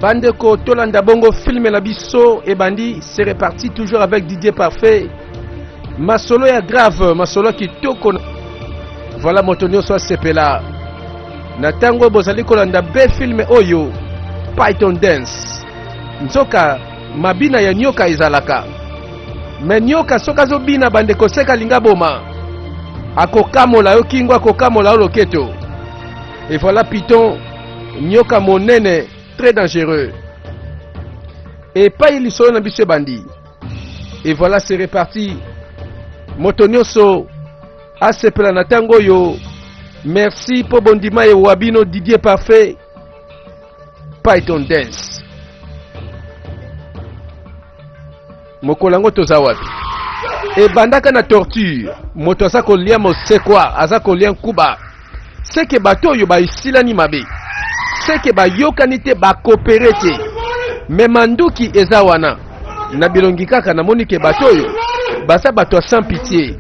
Bandeko, tolanda bongo film na biso ebandi. C'est reparti, toujours avec Didier Parfait. Masolo ya grave, masolo ya kitoko. Voilà, moto nyonso asepela na ntango bozali kolanda be film oyo, Python Dance. Nzoka mabina ya nyoka ezalaka, me nyoka soki azobina, bandeko, seka alinga boma, akokamola yo kingo, akokamola yo loketo. Et voilà, python, nyoka monene, très dangereux. Epai lisolo na biso ebandi. Et voilà, c'est reparti. Moto nyonso asepela na ntango oyo. Merci mpo bondima ewa bino Didier Parfait. Python Dance, mokolo yango toza wapi? Ebandaka na torture. Moto aza kolia mosekwa, aza kolia nkuba. Seke bato oyo baesilani mabe, seke bayokani te, bacoopérer te, me manduki eza wana na bilongi kaka. Namoni ke bato oyo baza bato ya sans pitié.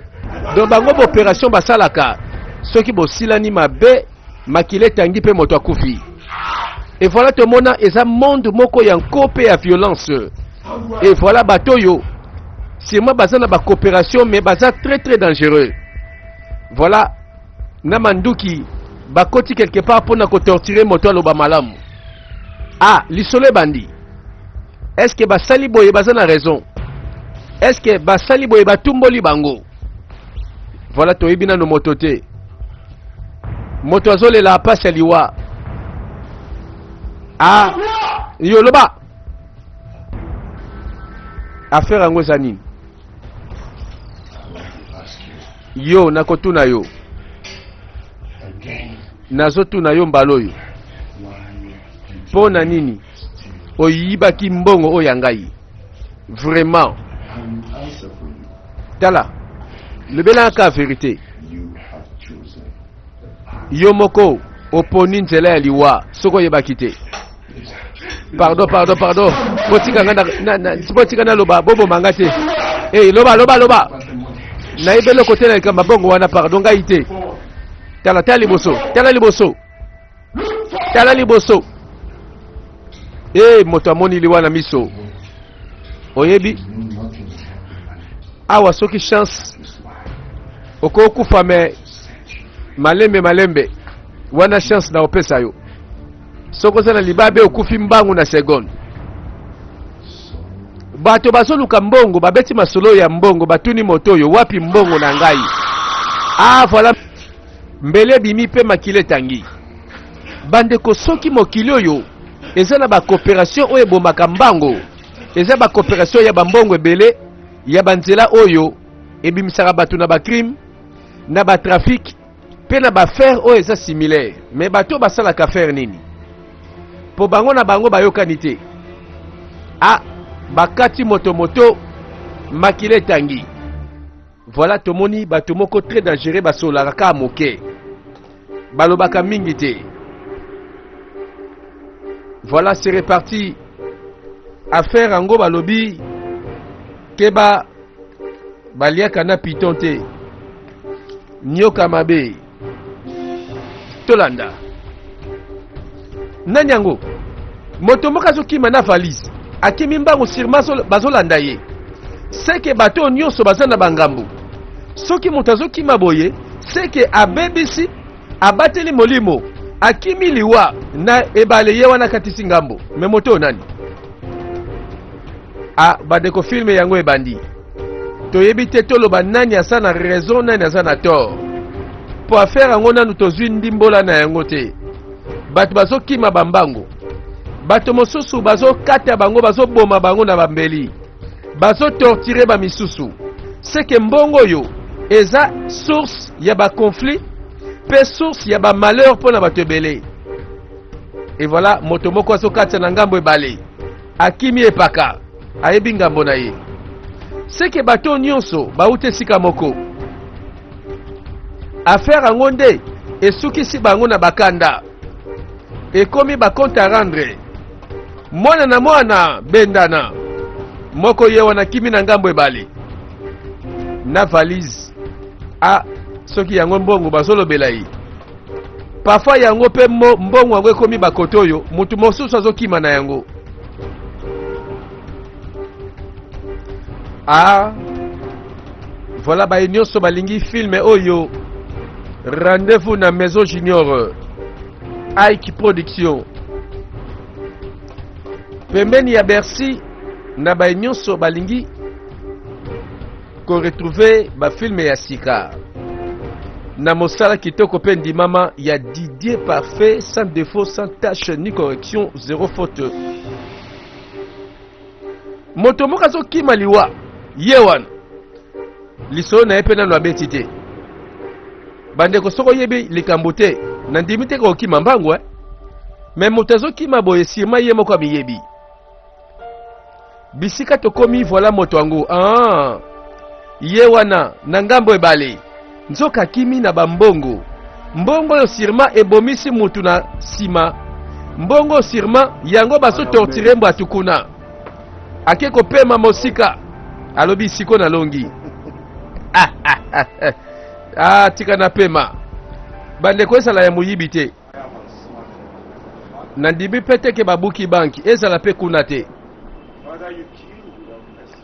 Donc bango baopération basalaka soki bosilani mabe, makila etangi mpe moto akufi. Et voilà, tomona eza monde moko ya nko mpe ya violence. Et voilà, bato oyo sûrement baza na bacoopération, mais baza très très dangereux. Voilà, na manduki bakoti quelque part mpona kotorturer moto aloba malamu. Ah, lisolo ebandi. Est ce que basali boye baza na raison? Est ce que basali boye batumboli bango? Voilà, toyebi nano moto te. Moto azolela pasi ya liwa. Ah, yo loba, affaire yango eza nini? Yo, nakotuna yo, nazotuna yo mbala oyo, mpo na nini oyibaki mbongo oyo ya ngai? Vraiment, tala, lobelaka vérité. Yo moko oponi nzela ya liwa soki oyebaki te. Pardon, pardon, pardon, botika nga botika naloba, boboma nga te. Hey, loba, loba, loba. Nayebi eloko te na likambo bongo wana, pardon, ngai te. Tala, tala liboso, tala liboso, tala liboso. E moto amoni liwa na miso. Oyebi awa, soki chance, okokufa me malembe malembe. Wana chance na opesa yo. Soki oza na libabe, okufi mbangu na seconde. Bato bazoluka mbongo, babeti masolo ya mbongo, batuni moto oyo: "Wapi mbongo na ngai?" Ah, voilà, mbele ebimi mpe makila etangi. Bandeko, soki mokili oyo eza na bacoopération oyo ebomaka mbango, eza bacoopération ya bambongo ebele, ya banzela oyo ebimisaka bato na bacrime, na batrafic mpe na baaffaire oyo eza similaire. Me bato oyo basalaka affaire nini? Mpo bango na bango bayokani te. A bakati moto moto, makila etangi. Voilà, tomoni bato moko très dangereux, basololaka kaka moke, balobaka mingi te. Voilà, c'est reparti. Affaire yango, balobi keba, baliaka na python te, nyoka mabe. Tolanda nani yango. Moto moko azokima na valise, akimi mbangu, sûrement bazolanda ye. Seke bato oyo nyonso baza na bangambo. Soki moto azokima boye, seke abebisi, abateli molimo, akimi liwa na ebale. Ye wana akatisi ngambo. Me moto oyo nani? A bandeko, film yango ebandi, toyebi te toloba nani aza na raison, nani aza na tort, mpo affaire yango nanu tozwi ndimbola na yango te. Bato bazokima bambango, bato mosusu bazokata bango, bazoboma bango na bambeli, bazotorturer bamisusu. Seke mbongo oyo eza source ya baconflit mpe source ya bamalheur mpo na bato ebele. Et voilà, moto moko azokatisa na ngambo ebale, akimi epaka, ayebi ngambo na ye. Seke bato nyonso bauti esika moko. Affaire yango nde esukisi bango na bakanda, ekomi bacompte à rendre, mwana na mwana bendana. Moko ye wana kimi na ngambo ebale na valise. A soki yango mbongo bazolobela ye, parfois yango mpe mbongo yango ekomi bakote oyo motu mosusu azokima na yango. Ah, voilà baye nyonso balingi film oyo rendez-vous na Maison Junior Ike Production pembeni ya Bercy na baye nyonso balingi ko retrouver ba film ya sika na mosala kitoko mpe ndimama ya Didier Parfait sans défaut sans tache ni correction zéro faute. Moto moko azokima liwa ye wana lisolo na ye mpe nano abeti te. Bandeko, soki oyebi likambo te, nandimi te kokima mbangu eh? Me moto azokima boye sirma ye moko amiyebi bisika tokomi. Voilà moto yango ah, ye wana na ngambo ebale, nzoka akimi na bambongo. Mbongo oyo sirma ebomisi mutu na nsima. Mbongo sirma yango bazotortire mbwatu kuna. Ake kopema mosika, alobi siko nalongi. Ah, ah, ah, ah. Ah, tika na pema. Bandeko, ezala ya moyibi te. Nandimi mpe te ke babuki banki, ezala mpe kuna te.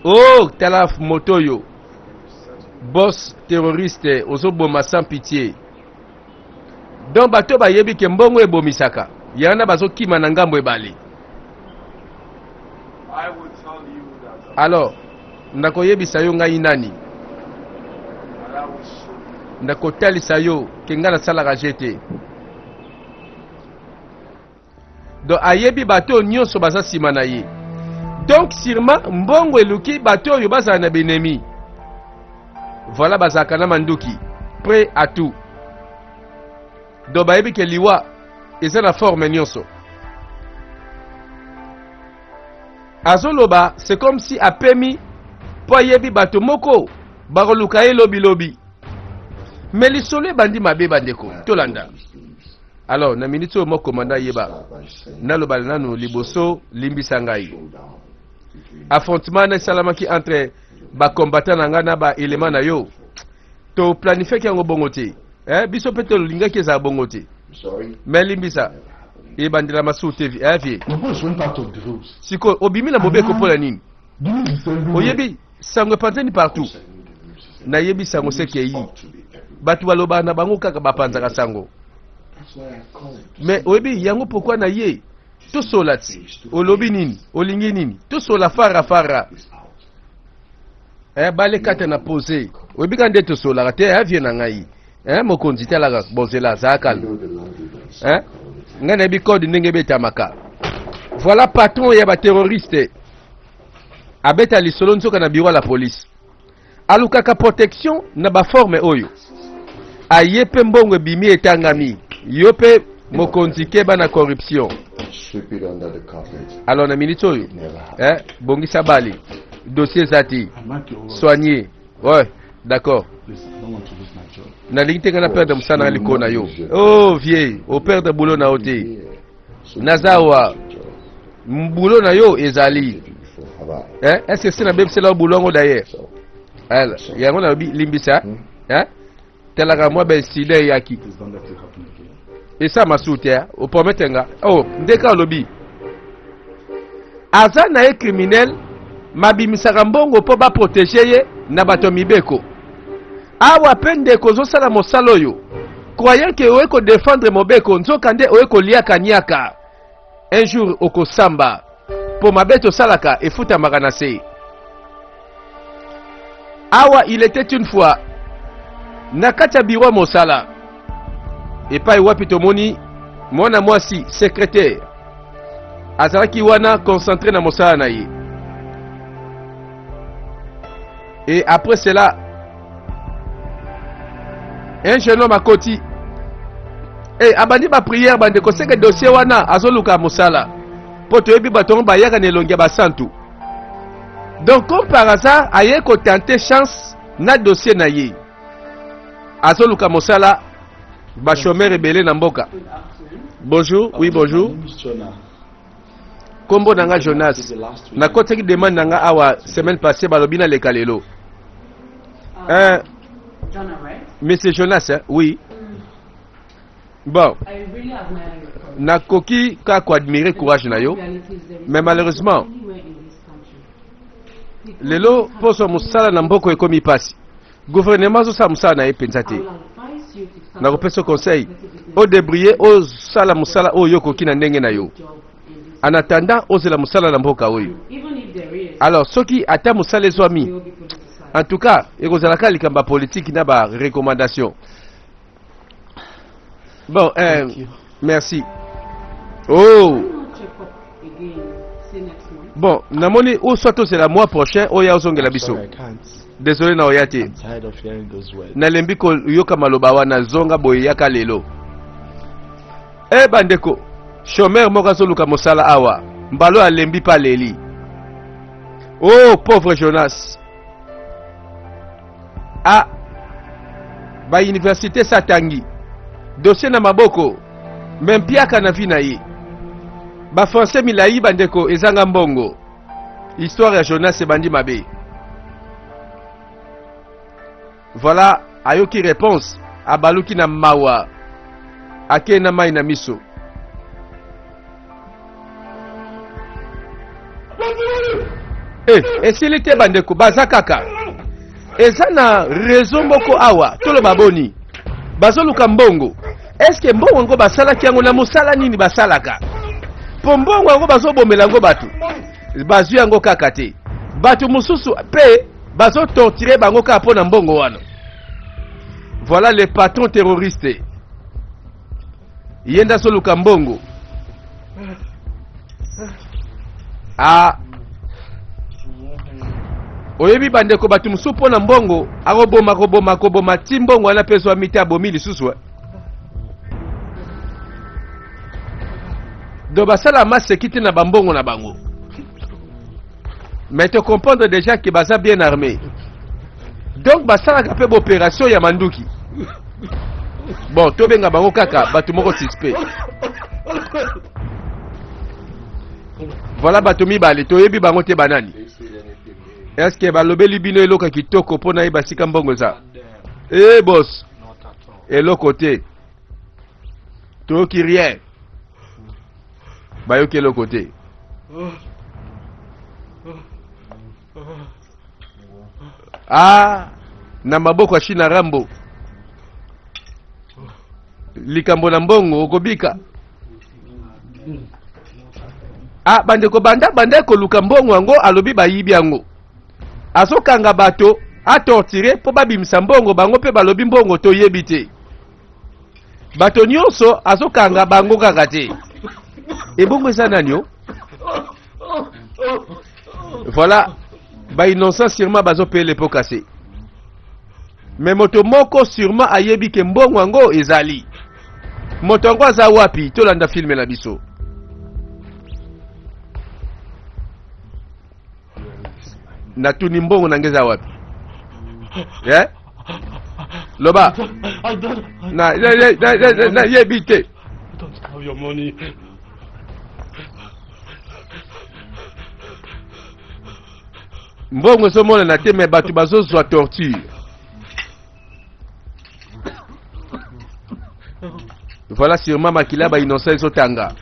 Oh, tala moto oyo, boss terroriste, ozoboma sans pitié. Donc bato bayebi ke mbongo ebomisaka, yana bazokima na ngambo ebale. Alors nakoyebisa yo ngai nani, nakotalisa yo ke ngai nasalaka je te. Donc ayebi bato oyo nyonso baza nsima na ye. Donc sûrement mbongo eluki bato oyo bazala na benemi. Voilà, bazalaka na manduki, prêt à tout. Donc bayebi ke liwa eza na forme nyonso. Azoloba, c'est comme si apemi mpo ayebi bato moko bakoluka ye lobilobi. Me lisolo ebandi mabe, bandeko, tolanda. Alors na miniti oyo mokomanda yeba, naloba nanu liboso, limbisa ngai. Affrontement na esalamaki entre bacombattant na ngai na baélément na yo, toplanifiaki yango bongo te eh, biso mpe tolingaki ezala bongo te. Me limbisa, ebandela masusu te eh, vie. Sikoyo obimi na mobeko mpo na nini? Oyebi sango epanzani partout. Nayebi sango sekei, bato balobaka na bango kaka, bapanzaka sango. Me oyebi yango pourquoi na ye tosola ti olobi nini, olingi nini, tosola fara fara eh, balekata na pose. Oyebi kaka nde tosolaka te eh, vie na ngai eh, mokonzi talaka bozela azala calme eh? Ngai nayebi code ndenge ebetamaka. Voilà patron ya baterroriste abeta lisolo, nzoka na bureau ya la police alukaka protection na baforme oyo aye mpe mbongo ebimi etangami. Yo mpe mokonzi, keba na corruption. Alors na minute oyo eh, bongisa bale, dossier eza te soigné. Ouais, d'accord, nalingi te ngai na perdre mosala na likolo na yo. Oh vieux, operdre boulot na yo te, naza awa, boulot na yo ezali eh? Est ce que si nabebisela yo boulot yango d'ailleurs? Yango nalobi limbisa eh? Talaka mwa baincident eyaki esa masusu te, opromete nga. Oh, ndeka olobi aza na ye criminel, mabimisaka mbongo mpo baprotege ye na bato ya mibeko. Awa mpe ndeko ozosala mosala oyo croyant ke oye kodefendre mobeko, nzoka nde oye koliaka niaka. Un jour okosamba mpo mabe tosalaka efutamaka na se. Awa il était une fois na kati ya biro ya mosala epai wapi tomoni mwana mwasi secrétaire azalaki wana concentré na mosala na ye. Et après cela, un jeune homme akoti e abandi baprière. Bandeko, seke dossier wana azoluka mosala mpo toyebi bato yango bayaka na elongi ya basantu. Donc comme par hasard aye kotenter chance na dossier na ye, azoluka mosala, bachômeur ebele na mboka. Bonjour, oui, bonjour. Kombo na nga Jonas, nakotaki demande na nga awa semaine passée, balobi naleka lelo. Monsieur Jonas, hein? Oui. Bon, nakoki kaka koadmirer courage na yo, mais malheureusement Lelo poso mosala na mboko ekomi pasi. Gouvernement azosala mosala na ye mpenza te. Nakopesa conseil odebrouiller, osala mosala oyo okoki na ndenge na yo. En attendant ozela mosala na mboka oyo. Alors soki ata mosala ezwami, en tout cas ekozala kaka likambo ya politique na ba recommandation. Bon, merci. Oh. Bon, namoni ou soit ozela mois prochain oya ozongela biso. Désolé na oya te. Nalembi koyoka maloba wana, zonga boye yaka lelo. Eh bandeko, chômeur moko azoluka mosala awa. Mbalo alembi pa leli. Oh pauvre Jonas. Ah, ba université satangi. Dossier na maboko, mais mpiaka na vie na ye. Ba français milayi bandeko ezanga mbongo. Histoire ya Jonas ebandi mabe. Voilà, ayoki réponse, abaluki na mawa. Ake na mai na miso. Eh, esili te bandeko, baza kaka. Eza na réseau moko awa, toloba boni. Bazoluka mbongo. Est-ce mbongo yango basalaki yango na mosala nini basalaka? Po mbongo yango bazobomela yango bato. Bazwi yango kaka te. Bato mosusu pe bazotortire bango kaka mpo na mbongo wana. Voilà les patrons terroristes. Ye nde azoluka mbongo. Ah. Oyebi bandeko bato mosusu mpo na mbongo akoboma koboma koboma ti mbongo wana mpe ezwami te abomi lisusu. Donc basala maseki te na bambongo na bango. Mais te comprendre déjà que baza bien armé. Donc basalaka mpe opération ya manduki. Bon, tobenga bango kaka bato moko suspect. Voilà bato mibale toyebi bango te banani. Est-ce que balobeli bino eloko ya kitoko mpo nayeba sika mbongo eza? Eh boss, eloko te. Toyoki rien. Bayoki eloko te. Ah, na maboko ya Shina Rambo. Likambo na mbongo okobika. Ah, bandeko banda banda koluka mbongo yango alobi bayibi yango. Azokanga bato atortire mpo babimisa mbongo bango mpe balobi mbongo toyebi te. Bato nyonso azokanga bango kaka te. Ebongo eza nani o? Voilà, ba innocent sûrement bazopele po kase. Mais moto moko sûrement ayebi ke mbongo yango ezali. Moto yango aza wapi? Tolanda filme na biso. Natuni mbongo na nge eza wapi? Eh? Loba. Na na yebi te. Mbongo ezomonana te mais bato bazozwa torture. Voilà sûrement makila ba innocent ezotanga.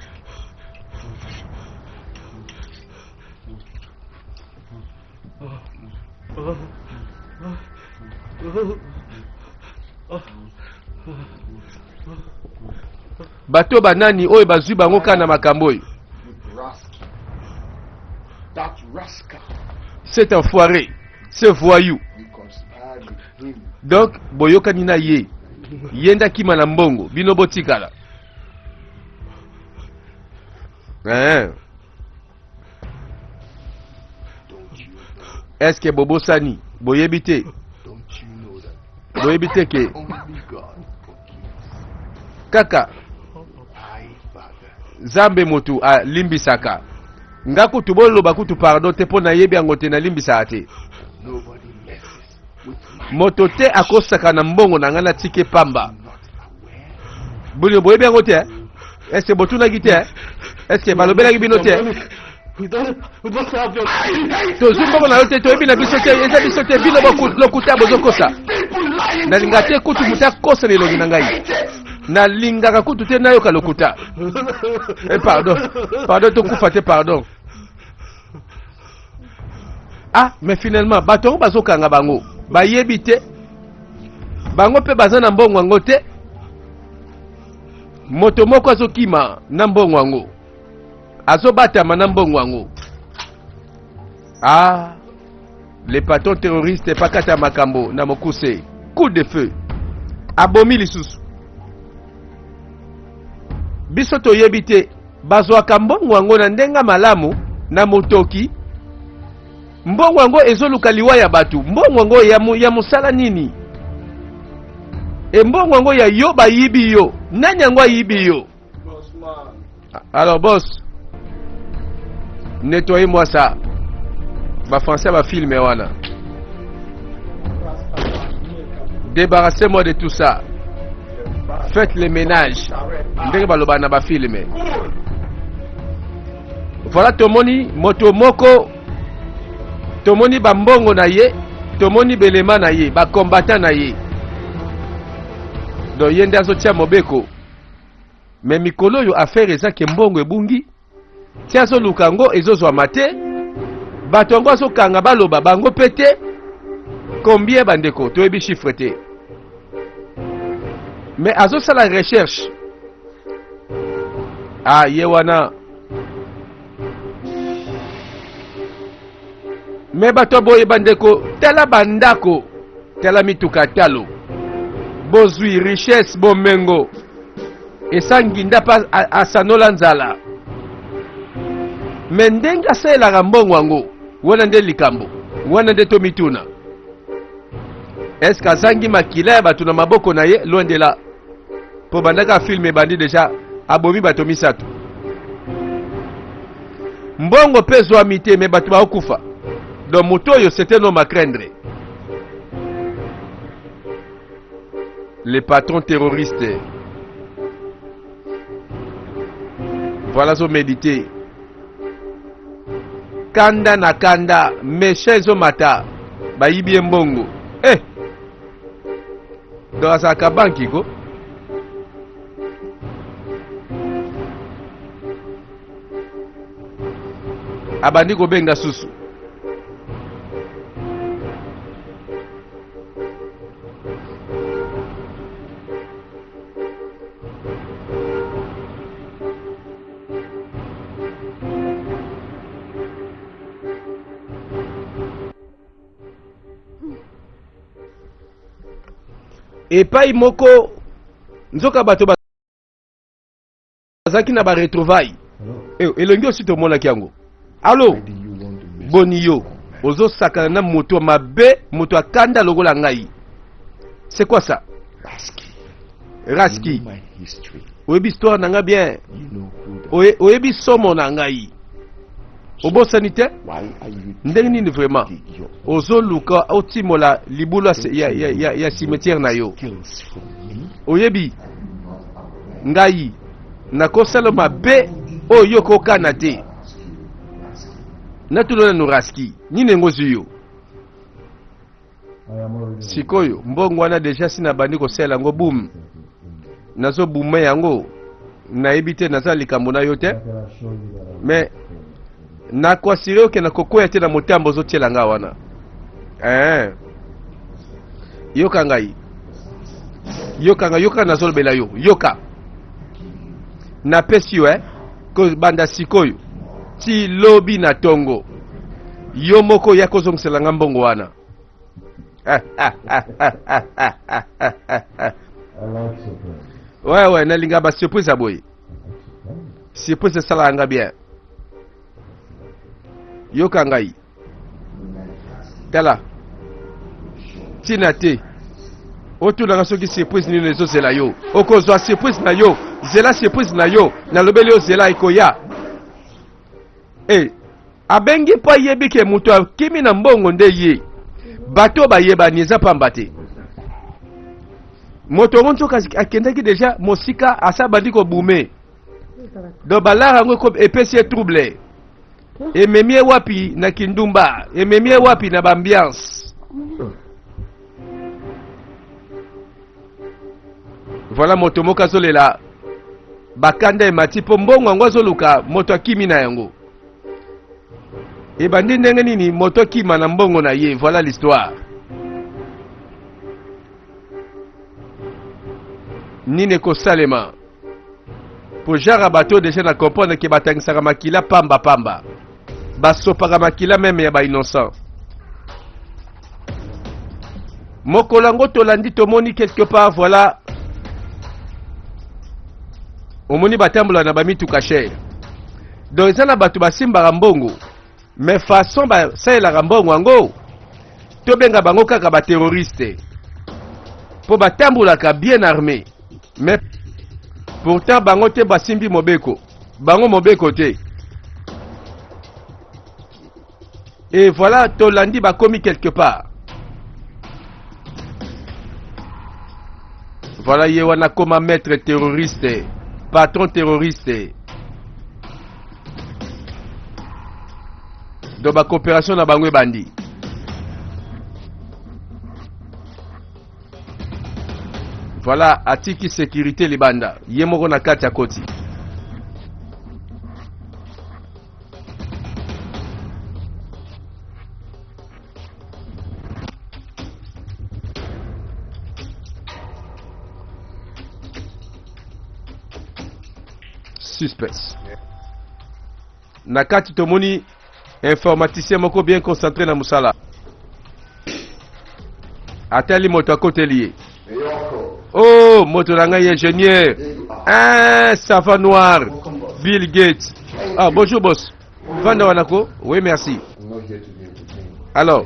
Bato banani oyo bazwi bango kaka na makambo oyo? Cet enfoiré, ce voyou. Donc boyokani na ye, ye nde akima na mbongo, bino botikala. Eh. Est-ce que bobosani boyebi te? Boyebi te ke kaka Nzambe motu alimbisaka. Nga kutu boloba kutu pardon te mpo nayebi yango te, nalimbisaka te. Moto te akosaka na mbongo na ngai natike pamba. Bino boyebi yango te? Est-ce que botunaki te? Est-ce que balobelaki bino te? Tozwi mbongo na yo te, toyebi na biso te, eza biso te, bino lokuta bozokosa. Nalinga te kutu moto akosa na elongi na ngai. Nalingaka kutu te nayoka lokuta. Eh, pardon, pardon, tokufa te, pardon. Ah, mais finalement bato yango bazokanga bango bayebi te, bango mpe baza na mbongo yango te. Moto moko azokima na mbongo yango, azobatama na mbongo yango. Ah, le patron terroriste pakata makambo na mokuse, coup de feu, abomi lisusu. Biso toyebi te bazwaka mbongo yango na ndenge malamu na motoki. Mbongo yango ezoluka liwa ya bato. Mbongo yango ya mosala nini? E mbongo yango ya yo bayibi yo, nani yango ayibi yo? Alors boss, nettoyez moi ça. Ba français ba filme wana. Débarrassez-moi de tout ça. Faites le ménage. Ndenge baloba na ba filme. Voilà, tomoni moto moko, tomoni ba mbongo na ye, tomoni belema na ye, ba combattant na ye. Donc ye nde azotia mobeko. Mais mikolo oyo affaire eza ke mbongo ebungi, ti azoluka yango ezozwama te, bato yango azokanga baloba bango mpe te. Combien bandeko toyebi chiffre te, mais azosala recherche. Ah, ye wana me bato ya boye bandeko, tala bandako, tala mituka, talo bozwi richesse, bomengo esangi ndapa asanola nzala. Me ndenge asalelaka mbongo yango wana nde likambo wana nde tomituna, eske azangi makila ya bato na maboko na ye? Loin de là, mpo bandaka filme ebandi deja abomi bato misato, mbongo mpe ezwami te, me bato bakokufa. Donc moto oyo c'est un homme à craindre, le patron terroriste. Voilà, azomédite kanda na kanda, méchant ezomata, bayibi ye mbongo. Eh, donc azalaka banki ko. Abandi kobenga susu. Epai moko nzoka bato bazalaki na baretrouvaille. Elongi osi tomonaki yango. Alo, boni yo ozosakana na moto mabe, moto akanda lokola ngai? C'est quoi ça? Raski, oyebi histoire na ngai bien, oyebi somo na ngai, obosani te. Ndenge nini vraiment ozoluka otimola libulu ya cimetière na yo? Oyebi ngai nakosala mabe oyo yo kokana te. Natuna nanu, Raski, nini yango ozwi yo sikoyo? Mbongo wana deja si nabandi kosalela yango, boum, nazobume yango, nayebi te, naza likambo na yo te, mais nakoasire oke nakokwea te na motambo ozotiela nga wana. Eh. Yoka ngai, yoka ngai, yoka, nazolobela yo, yoka, napesi yo eh, kobanda sikoyo ti lobi na tongo, yo moko ya kozongisela nga mbongo wana. Ouais, nalinga ba surprise ya boye, surprise esalaka nga bien. Yoka ngai, tala, ntina te otunaka soki surprise nini ezozela yo. Okozwa surprise na yo, zela surprise na yo, nalobeli yo, zela ekoya. E abengi mpo ayebi ke moto akimi na mbongo nde ye. Bato bayebani, eza pamba te. Moto yango nzoka akendaki deja mosika, asa bandi kobume. Donc balara yango epesi ye trouble, ememi ye wapi na kindumba, ememi ye wapi na baambiance. Voilà, moto moko azolela, bakanda emati mpo mbongo yango azoluka, moto akimi na yango. Ebandi ndenge nini moto kima na mbongo na ye, voilà l'histoire. Nini ekosalema? Po genre bato oyo deja na comprendre ke batangisaka makila pamba pamba. Basopaka makila meme ya ba innocent. Mokolo yango tolandi tomoni quelque part voilà omoni batambola na bamituka cher. Donc eza na bato basimbaka mbongo mais façon basalelaka mbongo yango tobenga bango kaka ba terroriste mpo batambolaka bien armé mais pourtant bango te basimbi mobeko bango mobeko te. Et voilà tolandi bakomi quelque part. Voilà ye wana koma maître terroriste, patron terroriste. Donc ba coopération na bango ebandi. Voilà atiki sécurité libanda, ye moko na kati akoti. Suspense. Na kati tomoni informaticien moko bien concentré na mosala. Atali moto akoteli ye. Oh, moto na ngai ingénieur. Hein, savant noir. Bill Gates. Ah, bonjour boss. Vanda wanako. Oui, merci. Alors,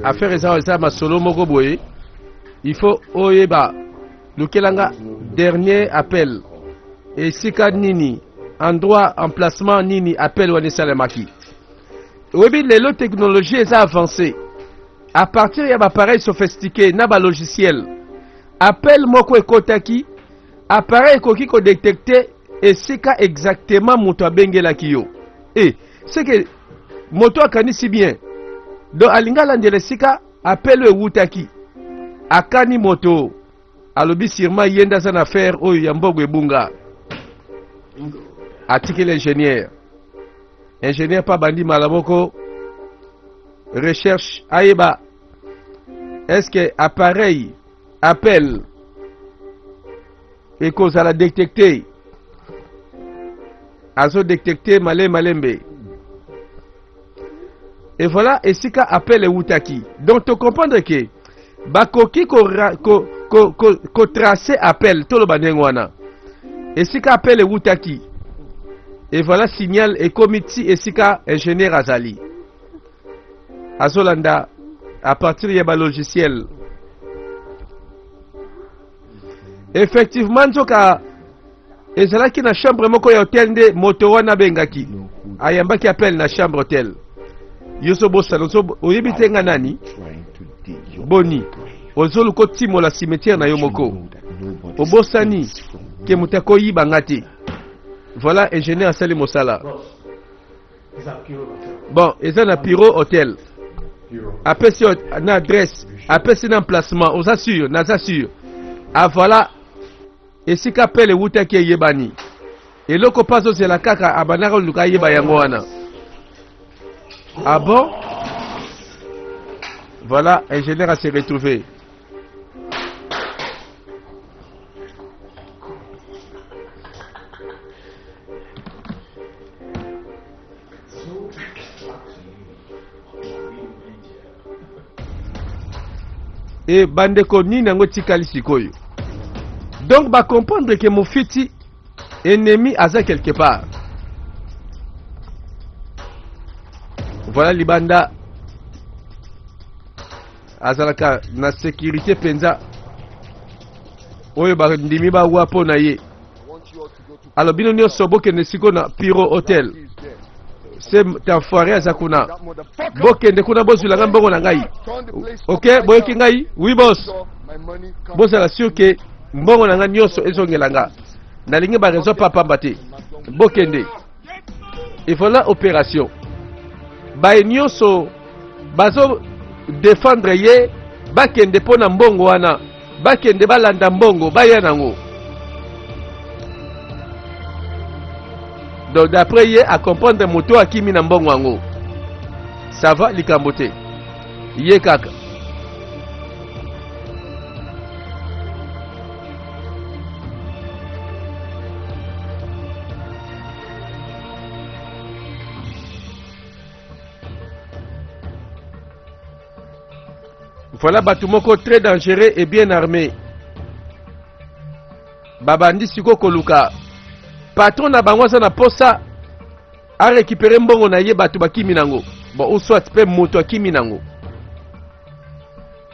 affaire eza eza masolo moko boye. Il faut oyeba lukela nga dernier appel. Esika nini, endroit, emplacement nini appel wana esalemaki. Oyebi lelo technologie eza avancée. À partir ya ba appareil sophistiqué na ba logiciel, appel moko ekotaki, appareil ekoki ko detecter esika exactement moto abengelaki yo. Et c'est que moto akanisi bien. Donc alingi alandela esika appel oyo ewutaki. Akani moto alobi sûrement ye nde aza na affaire oyo ya mbongo ebunga. Atikeli ingénieur. Ingénieur pa bandi mala moko recherche ayeba est-ce que appareil appel ekozala détecté, azo détecté male malembe. Et voilà esika appel ewutaki. Donc to comprendre que bakoki ko ko ko ko, ko tracer appel toloba ndenge wana esika appel ewutaki. Et voilà signal ekomi ti esika ingénieur azali azolanda à partir ya ba logiciel. Effectivement nzoka ezalaki na chambre moko ya hotel nde moto wana abengaki, ayambaki appel na chambre hotel. Yo ozobosana, oyebi te nga nani? Boni ozoluka otimola cimetière na yo moko, obosani ke moto akoyiba nga te. Voilà ingénieur asali mosala. Bon, eza na Piro Hotel. Apesi na adresse, apesi na emplacement, oza sûr, naza sûr. Ah voilà, esika appel ewutaki eyebani. Eloko mpe azozela kaka abandaka koluka ayeba yango wana. Ah bon? Voilà, ingénieur a se retrouvé. E bandeko nini yango etikali sikoyo? Donc ba comprendre que mofiti ennemi aza quelque part. Voilà libanda azalaka na sécurité mpenza oyo bandimi bawa mpo na ye. Alors bino nyonso bokende sikoyo na Piro Hotel. C'est enfoiré aza kuna. Bokende kuna bozwila ngai mbongo na ngai. Ok, boyoki ngai? Oui boss. Bozala sûr que mbongo na ngai nyonso ezongela nga. Nalingi ba raison pa pamba te. Bokende. Et voilà opération. Baye nyonso bazo défendre ye bakende mpo na mbongo wana. Bakende balanda mbongo baya nango. Donc d'après ye a comprendre moto akimi na mbongo yango. Ça va likambo te. Ye kaka. Voilà bato moko très dangereux et bien armé. Babandi siko koluka patron na bango aza na posa a récupérer mbongo na ye bato bakimi nango. Bon ou soit pe moto akimi nango.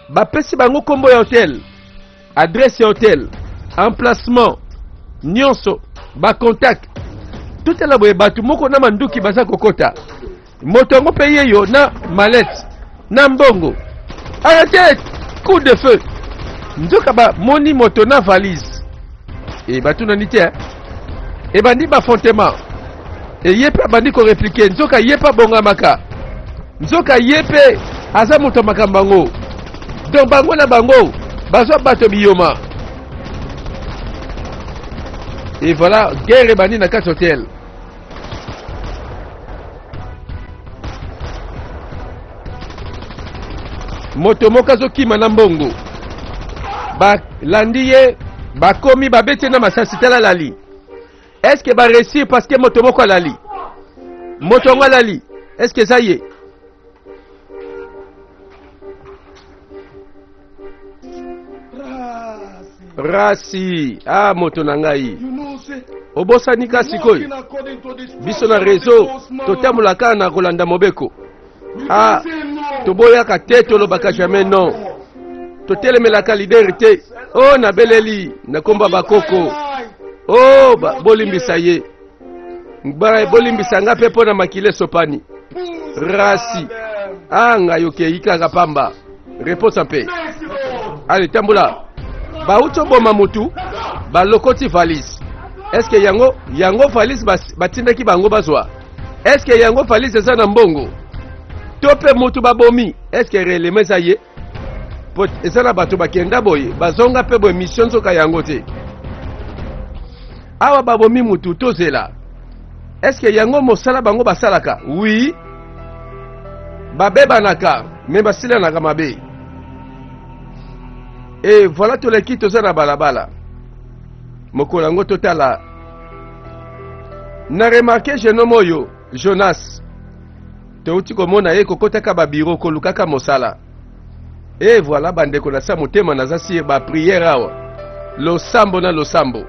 Bapesi bango kombo ya hotel, adresse ya hotel, emplacement, nyonso, ba contact. Totala boye bato moko na manduki baza kokota. Moto yango mpe yeyo na mallette na mbongo. Arrêtez! Coup de feu! Nzoka bamoni moto na valise. E batunani te. Eh? Ebandi ba affrontement. E ye mpe abandi ko répliquer. Nzoka ye mpe abongamaka. Nzoka ye mpe aza moto ya makambo yango. Donc bango na bango bazwa bato biyoma. Et voilà, guerre ebandi na kati hotel. Moto moko azokima na mbongo, balandi ye, bakomi babeti ye na masasi, tala alali. Est-ce que ba réussir parce que moto moko alali? Moto yango alali, est-ce que eza ye? Rasi, ah moto na ngai. Obosani ka sikoyo. Biso na réseau totambolaka kaka na kolanda mobeko. Ah, toboyaka te, tolobaka jamais non. Totelemelaka leader te. Oh, nabeleli na komba bakoko. Oh, ba, bolimbisa ye. Ba, bolimbisa nga mpe mpo na makila esopani. Rasi. Ah, ngai okei kaka pamba. Repose en paix. Allez, tambola. Bauti oboma mutu, balokoti valise. Est-ce que yango yango valise batindaki bango bazwa? Est-ce que yango valise eza na mbongo? To mpe mutu babomi, est-ce que réellement eza ye? Po eza na bato bakenda boye, bazonga mpe boye mission nzoka yango te. Awa babomi mutu tozela. Est-ce que yango mosala bango basalaka? Oui. Babebanaka me basilanaka mabe. Et voilà toleki toza na balabala. Mokolo yango totala. Na remarke jeune homme oyo Jonas. Touti komona ye kokotaka ba bureau kolukaka mosala. Et voilà bandeko na sa motema naza sur ba prière awa. Losambo na losambo.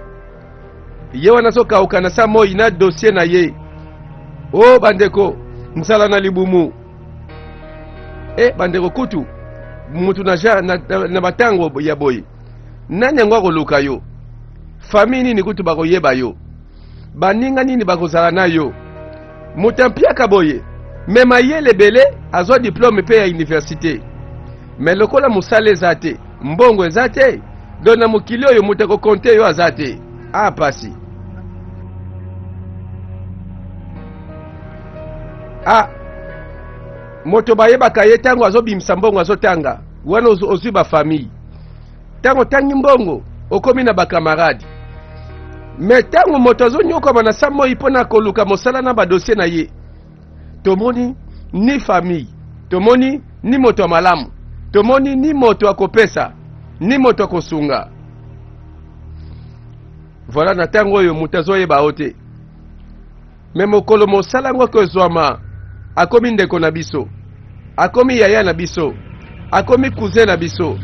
Ye wana azokauka na sa moi na dossier na ye. O bandeko, nzala na libumu. E bandeko kutu mutu na, na, na, na batango ya boye nani yango akoluka yo? Famille nini kutu bakoyeba yo? Baninga nini bakozala na yo? Moto ya mpiaka boye me mayele ebele, azwa diplome mpe ya universite, me lokola mosala eza te, mbongo eza te, donc na mokili oyo moto akokonte yo aza te. Ah pasi. Ah moto bayebaka ye ntango azobimisa mbongo azotanga wana ozwi bafamille ntango otangi mbongo okomi na bakamarade me ntango moto azonyokama na sa moi mpo na koluka mosala na badosie na ye tomoni ni famille tomoni ni moto ya malamu tomoni ni moto akopesa ni moto akosunga voilà na ntango oyo moto azoyeba yo te me mokolo mosala yango akozwama akomi ndeko na biso akomi yaya na biso akomi cousin na biso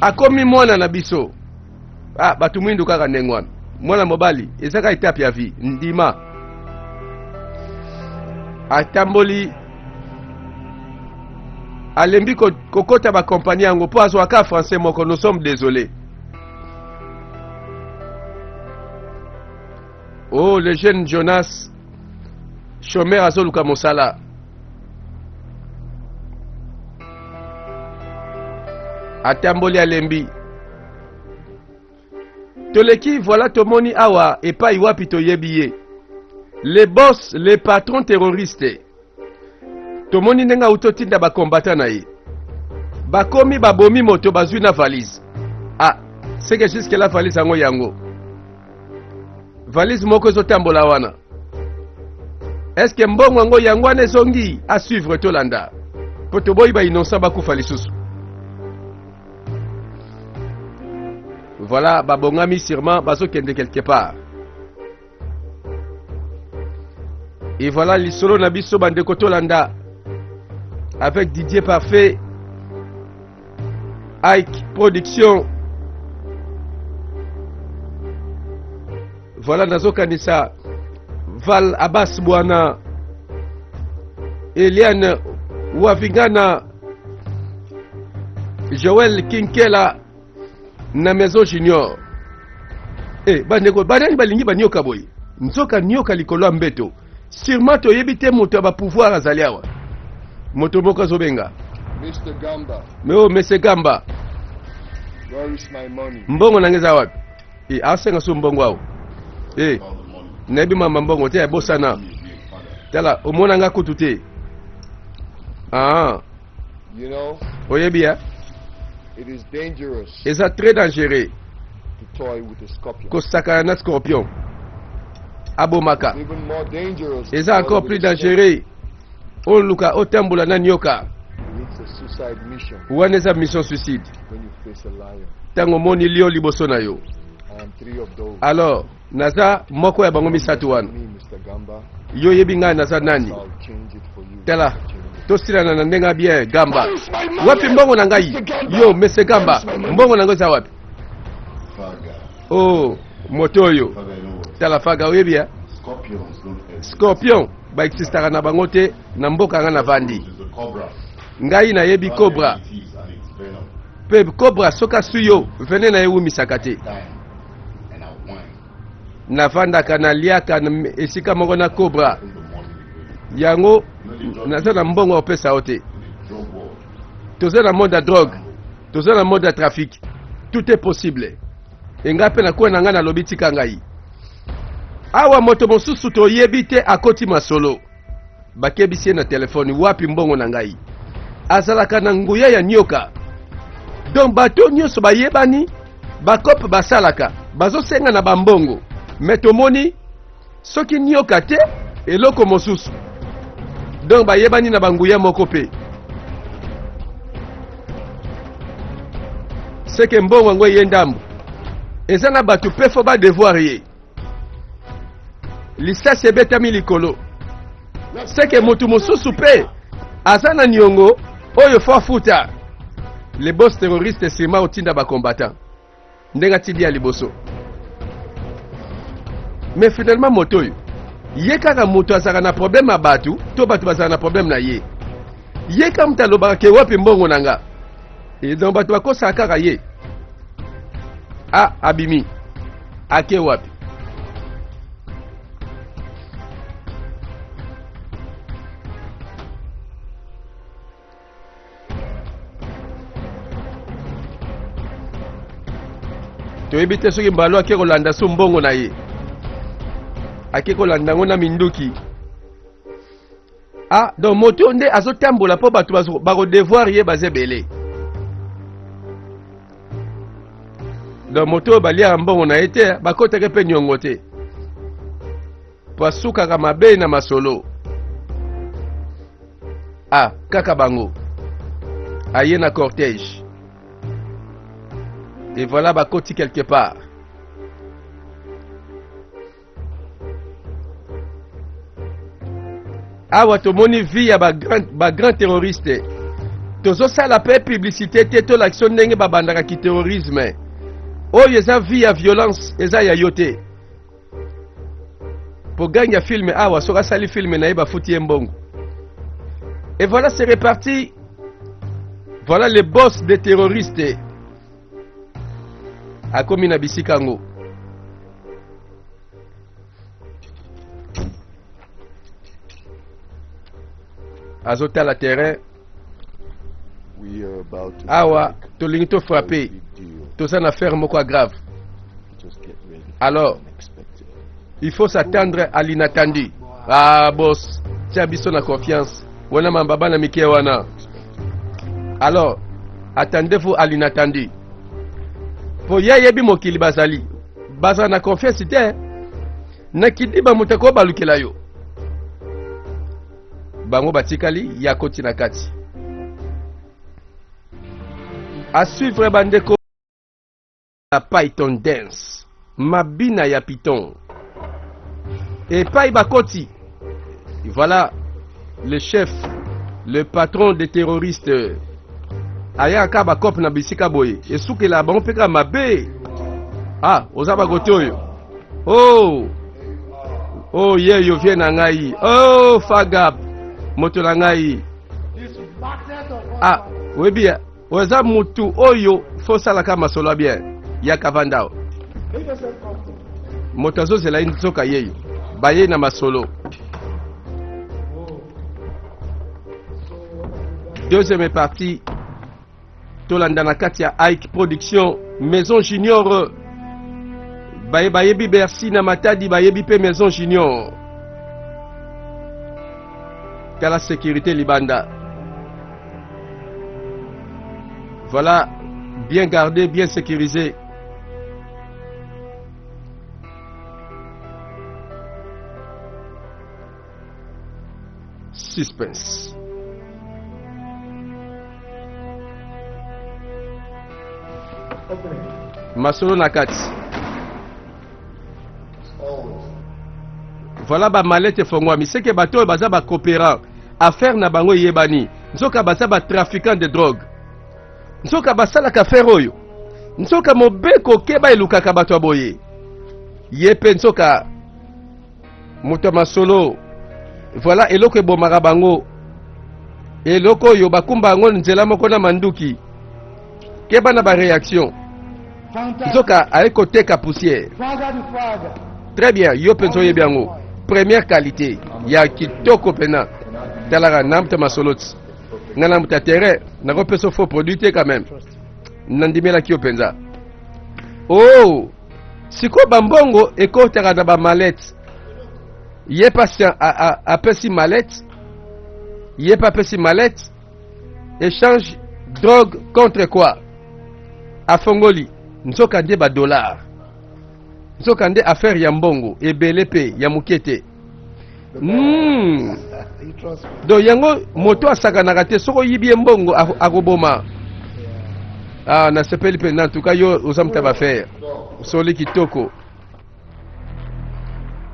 akomi mwana na biso ah bato mwindu kaka ndenge wana mwana mobali ezaka etape ya vie ndima atamboli alembi kokota bakompani yango mpo azwaka français moko nous sommes désolés Oh, le jeune Jonas, chômeur azoluka mosala. Atamboli alembi. Toleki voilà tomoni awa epai wapi toyebi ye. Le boss, le patron terroriste. Tomoni ndenge auti otinda ba combattant na ye. Bakomi babomi moto bazwi na valise. Ah, c'est que jusque la valise yango yango. Valise moko ezotambola wana. Est-ce que mbongo yango yango wana ezongi? A suivre, tolanda mpo toboyi ba innocent bakufa lisusu. Voilà, babongami sûrement bazokende quelque part. Et voilà lisolo na biso bandeko tolanda avec Didier Parfait, Ike Production. Voilà nazokanisa Val Abbas Bwana, Eliane Wavingana, Joël Kinkela na Maison Junior. Eh, bandeko banani balingi banioka boye? Nzoka nioka likolo ya mbeto. Sûrement toyebi te moto ya ba pouvoir azali awa. Moto moko azobenga. Mr. Gamba. Mais oh, Monsieur Gamba. Where is my money? Mbongo nanga eza wapi? Eh, asenga so mbongo awa. Eh, nayebi mama mbongo te, bosana. Tala, omona nga kutu te. Ah. You know, oyebi ya? It is dangerous. Eza très dangereux. To toy with a scorpion. Kosakana na scorpion. Abomaka. Even more dangerous. Eza encore plus dangereux. Oluka otambola na nyoka. It's a suicide mission. Wana eza mission suicide. When you face a lion. Tango omoni lion liboso na yo. I am three of those. Alors, naza moko ya bango misato wana. Me, Mr. Gamba. Yo oyebi ngai naza nani? I'll change it for you. Tala, tosilana na ndenge bien Gamba. Wapi mbongo na ngai? Yo, Monsieur Gamba, mbongo na ngai eza wapi? Oh, moto oyo. Tala Faga, oyebi ya? Scorpion ba existaka na bango te na mboka nga navandi. Ngai nayebi cobra. Pe cobra soki aswi yo, venin na ye ewumisaka te. Navandaka naliaka esika moko na cobra. Yango naza na mbongo ya kopesa yo te. Toza na monde ya drogue, toza na monde ya trafic. Tout est possible. E ngai mpe nakuwa na ngai nalobi tika ngai. Awa moto mosusu toyebi te akoti masolo. Bakebisi ye na telefone, wapi mbongo na ngai? Azalaka na nguya ya nioka. Donc bato nyonso bayebani, bakope basalaka, bazosenga na bambongo. Mais tomoni soki nioka te, eloko mosusu. Donc bayebani na banguya moko pe. Seke mbongo yango eye ndambo. Eza na bato pe fo ba devoir ye. Lisasi ebetami likolo. Seke moto mosusu pe aza na niongo oyo fo afuta. Le boss terroriste sima otinda ba combattant. Ndenge atindi ya liboso. Mais finalement moto oyo ye kaka moto azalaka na problème ya bato to bato bazalaka na problème na ye. Ye kaka moto alobaka ke wapi mbongo na nga. Et donc bato bakosaka kaka ye. Ah, abimi. Ake wapi? Toyebi te soki mbalo ake kolanda so mbongo na ye. Ake kolanda yango na minduki. Ah, donc moto nde azotambola mpo bato bakodevoir ye baza ebele. Donc moto oyo baliaka mbongo na ye te, bakotaka mpe niongo te. Po asukaka mabe na masolo. Ah, kaka bango. Aye na cortège. Et voilà bakoti quelque part. Awa tomoni vie ya ba grand, ba grand terroriste. Tozosala pe publicité te tolakisa ndenge babandaka ki terrorisme. Oyo eza vie ya violence, eza ya yo te. Po gang ya film awa soki asali film na ye bafuti ye mbongo. Et voilà c'est reparti. Voilà le boss des terroristes. Akomi na bisika yango. Azotala terrain. Awa tolingi to frapper. Toza na affaire moko ya grave. Alors, il faut s'attendre à l'inattendu. Ah boss, tia biso na confiance. Wana mamba bana mike wana. Alors, attendez-vous à l'inattendu. Po ye ayebi mokili bazali. Bazala na confiance te. Na kidiba moto akobalukela yo. Bango batikali, ye akoti na kati. A suivre bandeko la Python dance, mabina ya Python. Epai bakoti, voilà le chef, le patron des terroristes ayaka kaka bakope na bisika boye esukela bango mpe kaka mabe. Ah, oza bakote oyo oh oh yeyo vie na ngai oh fagap moto na ngai ah oyebi ya oza mutu oyo fo osalaka masolo ya bien yaka vanda moto azozela ye nzoka yeyo baye na masolo. Deuxième partie tolanda na kati ya Ike Production Maison Junior baye bayebi Bercy na Matadi bayebi mpe Maison Junior. Tala sécurité libanda. Voilà, bien gardé, bien sécurisé. Suspense. Masolo na kati. Voilà ba mallette efongwami. C'est que bato oyo baza ba coopérants. Affaire na bango eyebani. Nzoka baza ba trafiquants de drogue. Nzoka basalaka affaire oyo. Nzoka mobeko keba elukaka bato ya boye. Ye pe nzoka moto ya masolo. Voilà eloko ebomaka bango. Eloko oyo bakumba yango nzela moko na manduki. Keba na ba réaction. Nzoka aye koteka poussière. Très bien, yo mpenza oyebi yango. Première qualité ya kitoko mpena. Talaka na moto ya masolo ti. Nga na moto ya terrain, nakopesa faux produit te quand même. Nandimelaki yo mpenza. Oh, sikoyo bambongo ekotaka na ba mallette. Ye pasi apesi mallette. Ye pe apesi mallette. Échange drogue contre quoi? Afongoli nzoka nde ba dollars. Nzoka nde affaire ya mbongo ebele pe ya moke te. Donc yango moto asakanaka te soki oyibi ye mbongo akoboma. Ah, nasepeli mpenza en tout cas yo oza moto ya bafere osoli kitoko.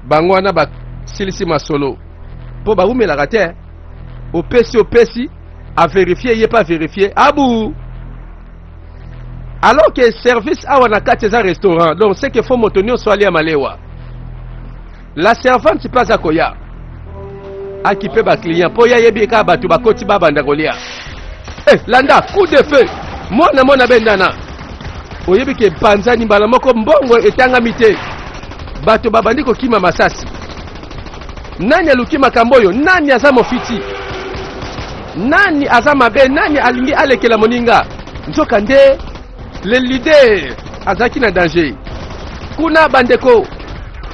Bango wana basilisi masolo mpo bawumelaka te. Opesi opesi averifie ye mpe averifie abu alors que service awa na kati eza restaurant, donc c'est que faut moto nyonso alia malewa. La servante mpe aza koya akipe ba client mpo ye ayebi kaka bato bakoti babanda kolia. Eh, landa coup de feu mwana mwana bendana oyebi ke epanzani mbala moko mbongo etangami te bato babandi kokima masasi. Nani aluki makambo oyo? Nani aza mofiti? Nani aza mabe? Nani alingi alekela moninga? Nzoka nde le leader azalaki na danger. Kuna bandeko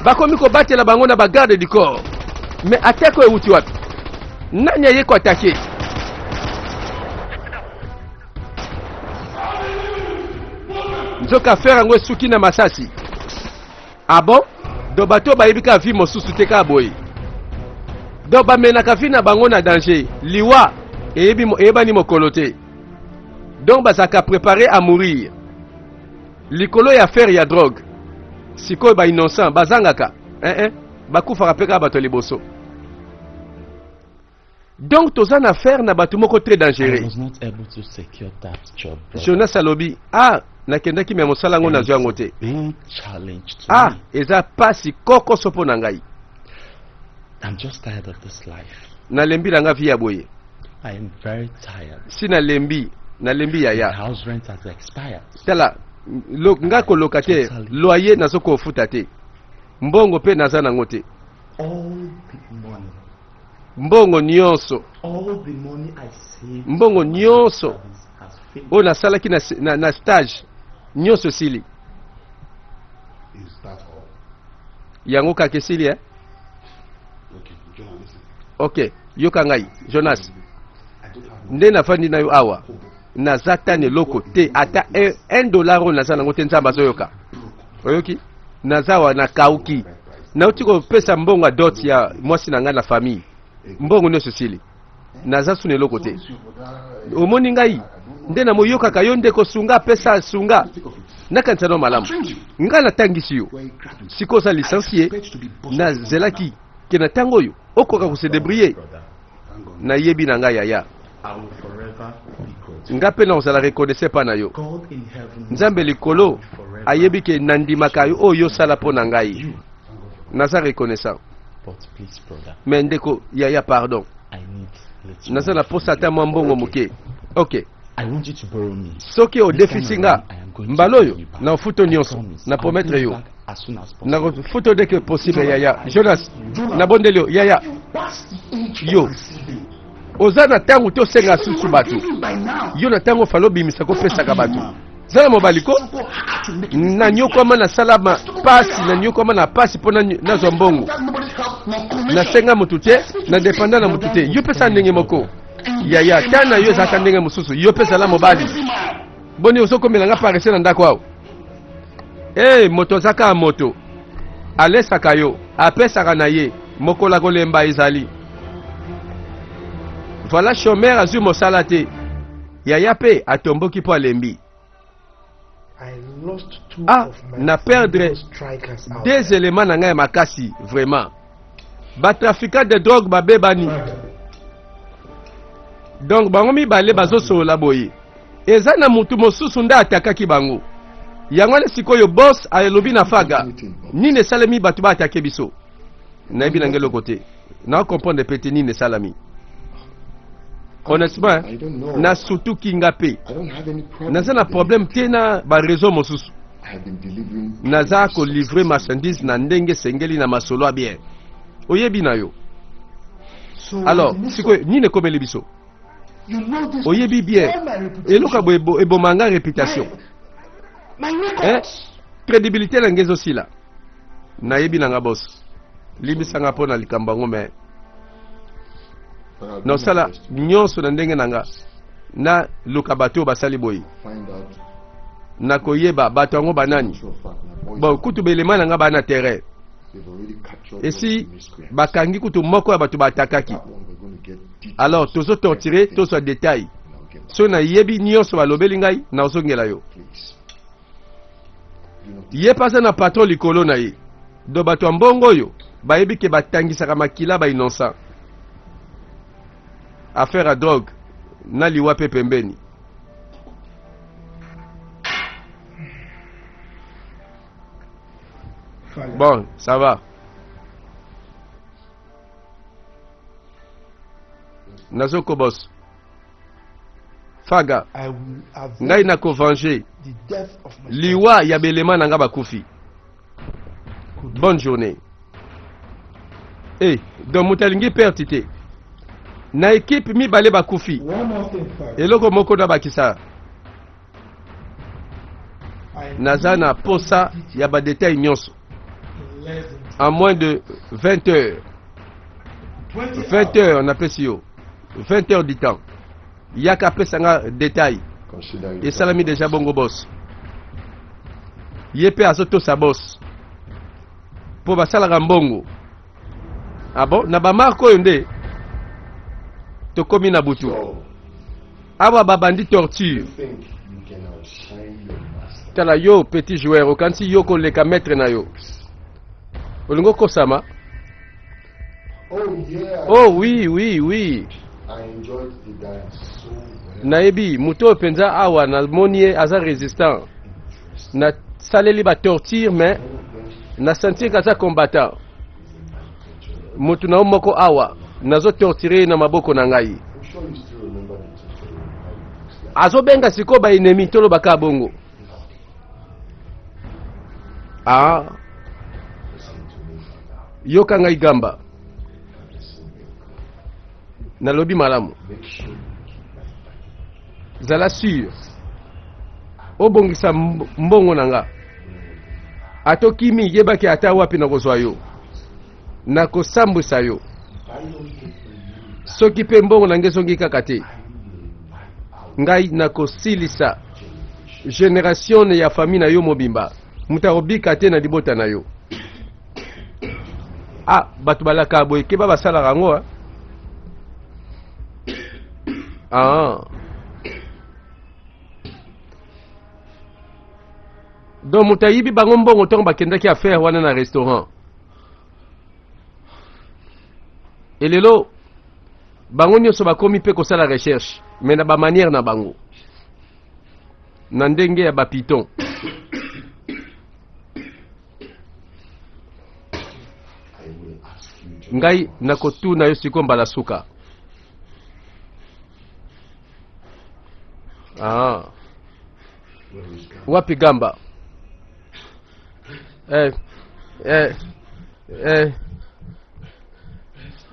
bakomi kobatela bango na ba garde du corps. Mais attaque oyo ewuti wapi? Nani aye ko attaquer? Nzoka affaire yango esuki na masasi. Ah bon? Donc bato oyo bayebi kaka vie mosusu te kaka boye. Donc bamenaka vie na bango na danger. Liwa eyebi eyebani mokolo te. Donc bazalaka préparé à mourir. Likolo ya affaire ya drogue. Sikoyo ba innocent bazangaka. Eh eh, bakufaka pe kaka bato ya liboso. Donc toza na affaire na bato moko très dangereux. I was not able to secure that job, brother. Jonas alobi, ah, nakendaki me mosala yango nazwi yango te. Big challenge to Ah, me. eza pasi kokoso mpo na ngai. I'm just tired of this life. Nalembi na nga vie ya boye. I am very tired. Si nalembi, nalembi yaya. My house rent has expired. Tala, lo, nga koloka te, loyer nazo kofuta te. Mbongo pe naza nango te. All the money. Mbongo nyonso. All the money I saved Mbongo for my nyonso studies has failed. oyo nasalaki na, na, na stage nyonso esili. Is that all? Yango kaka esili eh? Okay, Jonah, listen. Ok, yoka ngai Jonas, I don't have no nde nafandi na yo awa naza ta na eloko te, ata 1 dollar oyo naza nango te, Nzambe azoyoka. Oyoki? Naza awa nakauki, nauti kopesa mbongo ya dot ya mwasi na ngai na famille, mbongo nyonso esili. Naza su na eloko te. Omoni ngai nde namoyokaka yo ndeko, sunga, pesa, sunga. Nakanisa no malamu, ngai natangisi yo, sikoyo oza licencie. Nazelaki ke na ntango oyo okoka kose débrouiller. Nayebi na ngai yaya, nga mpe nakozala reconnaissant epa na yo. Nzambe likolo ayebi ke nandimaka yo oyo osala mpo na ngai, naza reconnaissant. Mais ndeko yaya, pardon, naza na posa ata mwa mbongo moke. Ok, soki odefisi nga mbala oyo, na ofuto nyonso, na promettre yo nakofuta dès que possible. Yaya Jonas, nabondeli yo yaya, yo oza na ntango te osenga susu bato. Yo na ntango ofali obimisa kopesaka bato, zala mobali ko. Nanyokwama, nasala pasi, nanyokwama na pasi mpo nazwa mbongo. Nasenga motu te, nadépenda na motu te. Yo pesa ndenge moko yaya, ta na yo ezalaka ndenge mosusu. Yo mpe zala mobali. Boni ozokomela nga paresse na ndako awa? E moto aza kaka moto, alesaka yo, apesaka na ye, mokolo akolemba ezali. Voilà, chômeur azwi mosala te, yaya mpe atomboki mpo alembi. Ah, na perdre deux éléments na ngai ya makasi vraiment. Batrafiquant de drogue babebani. Donc bango mibale bazosolola boye, eza na mutu mosusu nde atakaki bango. Yango wana sikoyo boss alobi na Faga: nini esalemi bato baatake biso? Nayebi na ngai eloko te, na comprendre pe te nini esalami. Honnêtement, nasutuki nga mpe. Naza na problème te na baréseau mosusu, naza kolivre marchandise na ndenge esengeli na masolo ya bien, oyebi na yo. Alors sikoyo nini ekomeli biso? Oyebi bien, eloko boye eboma nga réputation, eh? Crédibilité na ngai ezosila. Nayebi na nga boss, limbisanga mpo na likambo yango, mais nosala nyonso na ndenge na nga naluka bato oyo basali boye. Nakoyeba bato yango banani. Bon, kutu belema na nga baa na terrain, esi bakangi kutu moko ya bato baatakaki. Alors tozotortire, tozwa détail. Soki nayebi nyonso balobeli ngai, nazongela yo. Ye mpe aza na patron likolo na ye. Do bato ya mbongo oyo bayebi ke batangisaka makila ba innocent, affaire ya drogue na liwa mpe pembeni. Bon, ça va, nazoko boss Faga. Ngai nakovenger liwa ya belema na nga bakufi. Bonne journée. E donc moto alingi perte te na équipe mibale bakufi. Eloko moko nabakisa, naza na posa ya badétail nyonso en moins de 20 heures. 20 heures, napesi yo 20 heures du temps, yaka apesa nga détail. Esalami déjà bongo boss. Ye mpe azotosa boss mpo basalaka mbongo. Ah bon, na bamarke oyo nde tokomi na butu awa, babandi torture. Tala yo, petit joueur, okanisi yo koleka maître na yo? Olingi okosama? Oh oui. Nayebi moto oyo mpenza awa, namoni ye aza résistant. Nasaleli batorture, mais nasentir aza combattant. Motu na yo moko awa, nazotortire ye na maboko na ngai. Azobenga sikoyo baennemi, tolobaka bongo. Ah, yoka ngai Gamba, nalobi malamu, zala sûr obongisa mbongo na nga. Ata okimi, yebaki ata wapi nakozwa yo, nakosambwisa yo. Soki mpe mbongo na ngai ezongi kaka te, ngai nakosilisa génération ya famille na yo mobimba. Moto akobika te na libota na yo. Ah, bato balaka boye, keba, basalaka yango. Ah. Donc moto ayibi bango mbongo ntango bakendaki affaire wana na restaurant. Elelo bango nyonso bakomi mpe kosala recherche mais na bamanière na bango na ndenge ya bapiton. Ngai nakotuna yo sikoyo mbala suka. Ah. Wapi Gamba? Eh, eh, eh,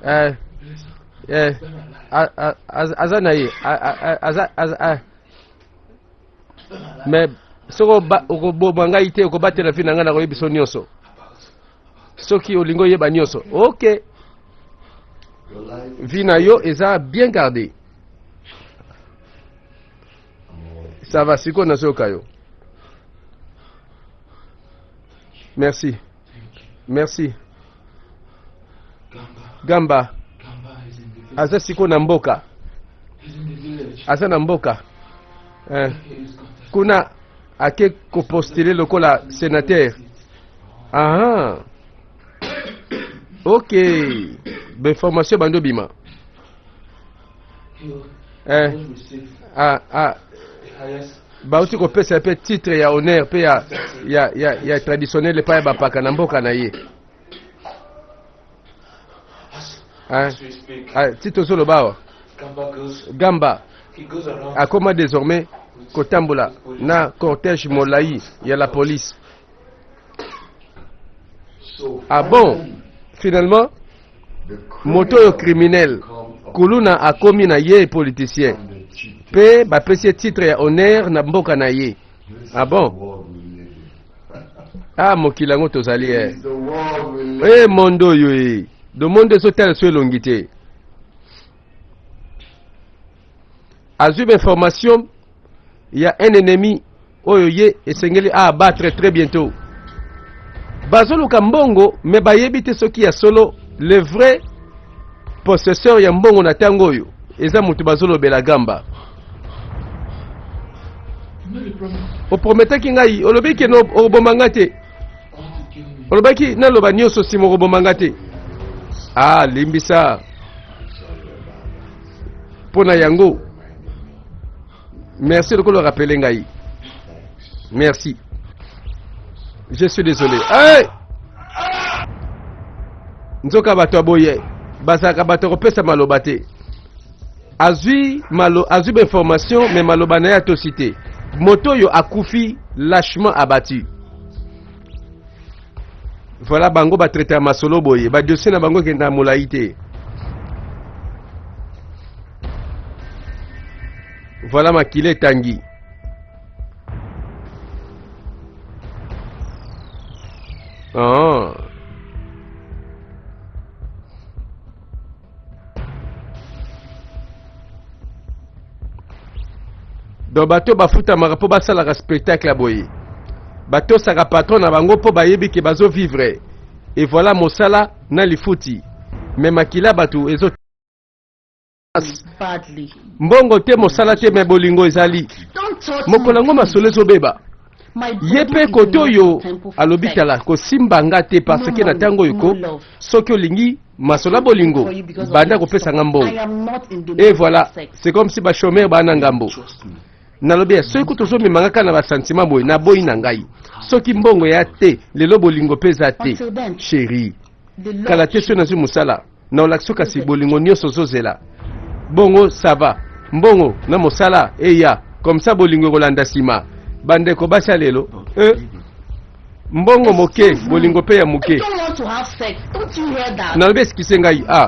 eh, eh, aza na ye, aza, aza, mais soki okoboma ngai te, okobatela vie na ngai, nakoyebi biso nyonso. Soki olingi oyeba nyonso, ok, vie na yo eza bien gardé, ça va. Sikoyo nazoyoka yo. Merci, merci. Gamba aza sikoyo na mboka, aza na mboka eh. Kuna ake kopostuler lokola sénateur. Aha, ok, bainformation bando bima eh. Ah, ah. Bauti kopesa ye mpe titre ya honneur mpe ya traditionnel epai ya bapaka na mboka na ye. Ah, ah, ti tozoloba awa, Gamba akoma désormais kotambola na cortège molai ya la police. Ah bon, finalement moto oyo criminel kuluna akomi na ye politicien mpe bapesi ye titre ya honneur na mboka na ye. Ah bon, ah, mokili yango tozali e e monde oyo e do monde ezotala so elongi te. Azwi bainformation ya un ennemi oyo ye esengeli abattre très bientôt. Bazoluka mbongo me bayebi te soki ya solo le vrai possesseur ya mbongo na ntango oyo eza moto bazolobela Gamba. Oprometaki ngai, olobi ke okoboma nga te, olobaki naloba nyonso, nsima okoboma nga te. Ah, limbisa mpo na yango. Merci lokola rappeler ngai. Merci, je suis désolé. Hey! Nzoka bato ya boye bazalaka bato ya kopesa maloba te. Azwi malo, azwi bainformation me maloba na ye atosi te. Moto oyo akufi lâchement abattu. Voilà, bango batraite ya masolo boye, badossier na bango ekenda molai te. Voilà, makila etangi. Ah. Donc bato bafutamaka mpo basalaka spectacle ya boye, batosaka patron na bango mpo bayebi ke bazovivre. Et voilà, mosala na lifuti, me makila bato ezo Badly. Mbongo te, mosala te, me bolingo ezali. Mokolo yango masolo ezobeba. Ye mpe kote oyo alobi, tala, kosimba nga te, parce que na ntango oyo ko soki olingi masolo ya bolingo, banda kopesa nga mbongo. Et voilà, c'est comme si bachômeur baa na ngambo. Nalobi ya soki kutu ozomema nga kaka na basentiment boye, naboyi na ngai. Soki mbongo ya te lelo, bolingo mpe eza te. Chéri, kala te soki nazwi mosala na olakisi, kasi bolingo nyonso ozozela bongo, ça va. Mbongo na mosala eya, comme ça bolingo ekolanda nsima. Bandeko basi ya lelo eh, mbongo moke, bolingo mpe ya moke. Nalobi excuse ngai. Ah,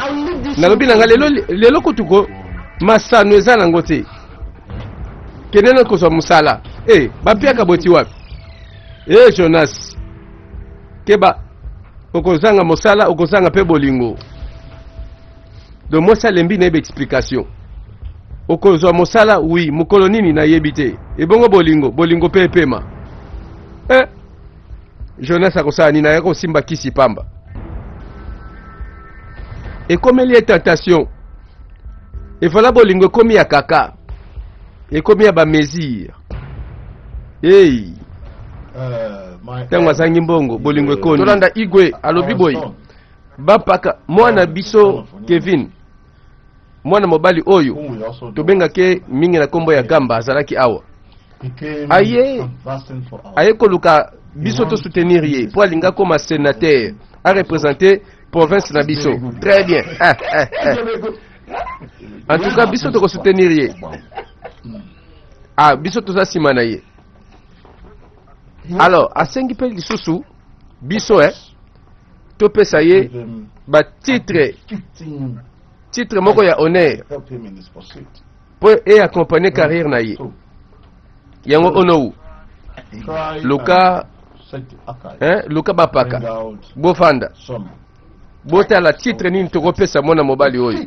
nalobi na ngai lelo, lelo kutuko masano eza nango te. Kende na kozwa mosala e bapiaka boti wapi e Jonas, keba, okozanga mosala, okozanga mpe bolingo. Donc mwasi alembi nayeba explication. Okozwa mosala, oui, mokolo nini nayebi te. Ebongo bolingo, bolingo mpe epema eh. Jonas akosala nini? Ayaka kosimba kisi pamba, ekomeli ye tentation. Et voilà bolingo ekomi ya kaka, ekomi ya ba mesure. Hey. Ntango azangi mbongo, bolingo ekondi. Tolanda Igwe alobi boye, bapaka mwana biso Kevin, mwana mobali oyo tobengake mingi na nkombo ya Gamba, azalaki awa, aye aye koluka biso to soutenir ye mpo alinga akoma sénateur, a représenter province na biso. Très bien. Ah, ah, ah. En tout cas biso toko soutenir ye. Ah, biso toza nsima na ye. Alors asengi mpe lisusu biso eh, topesa ye batitre, titre moko ya honneur mpo e accompagner carrière na ye. Yango onou luka, hein, luka bapaka bofanda botala titre nini tokopesa mwana mobali oyo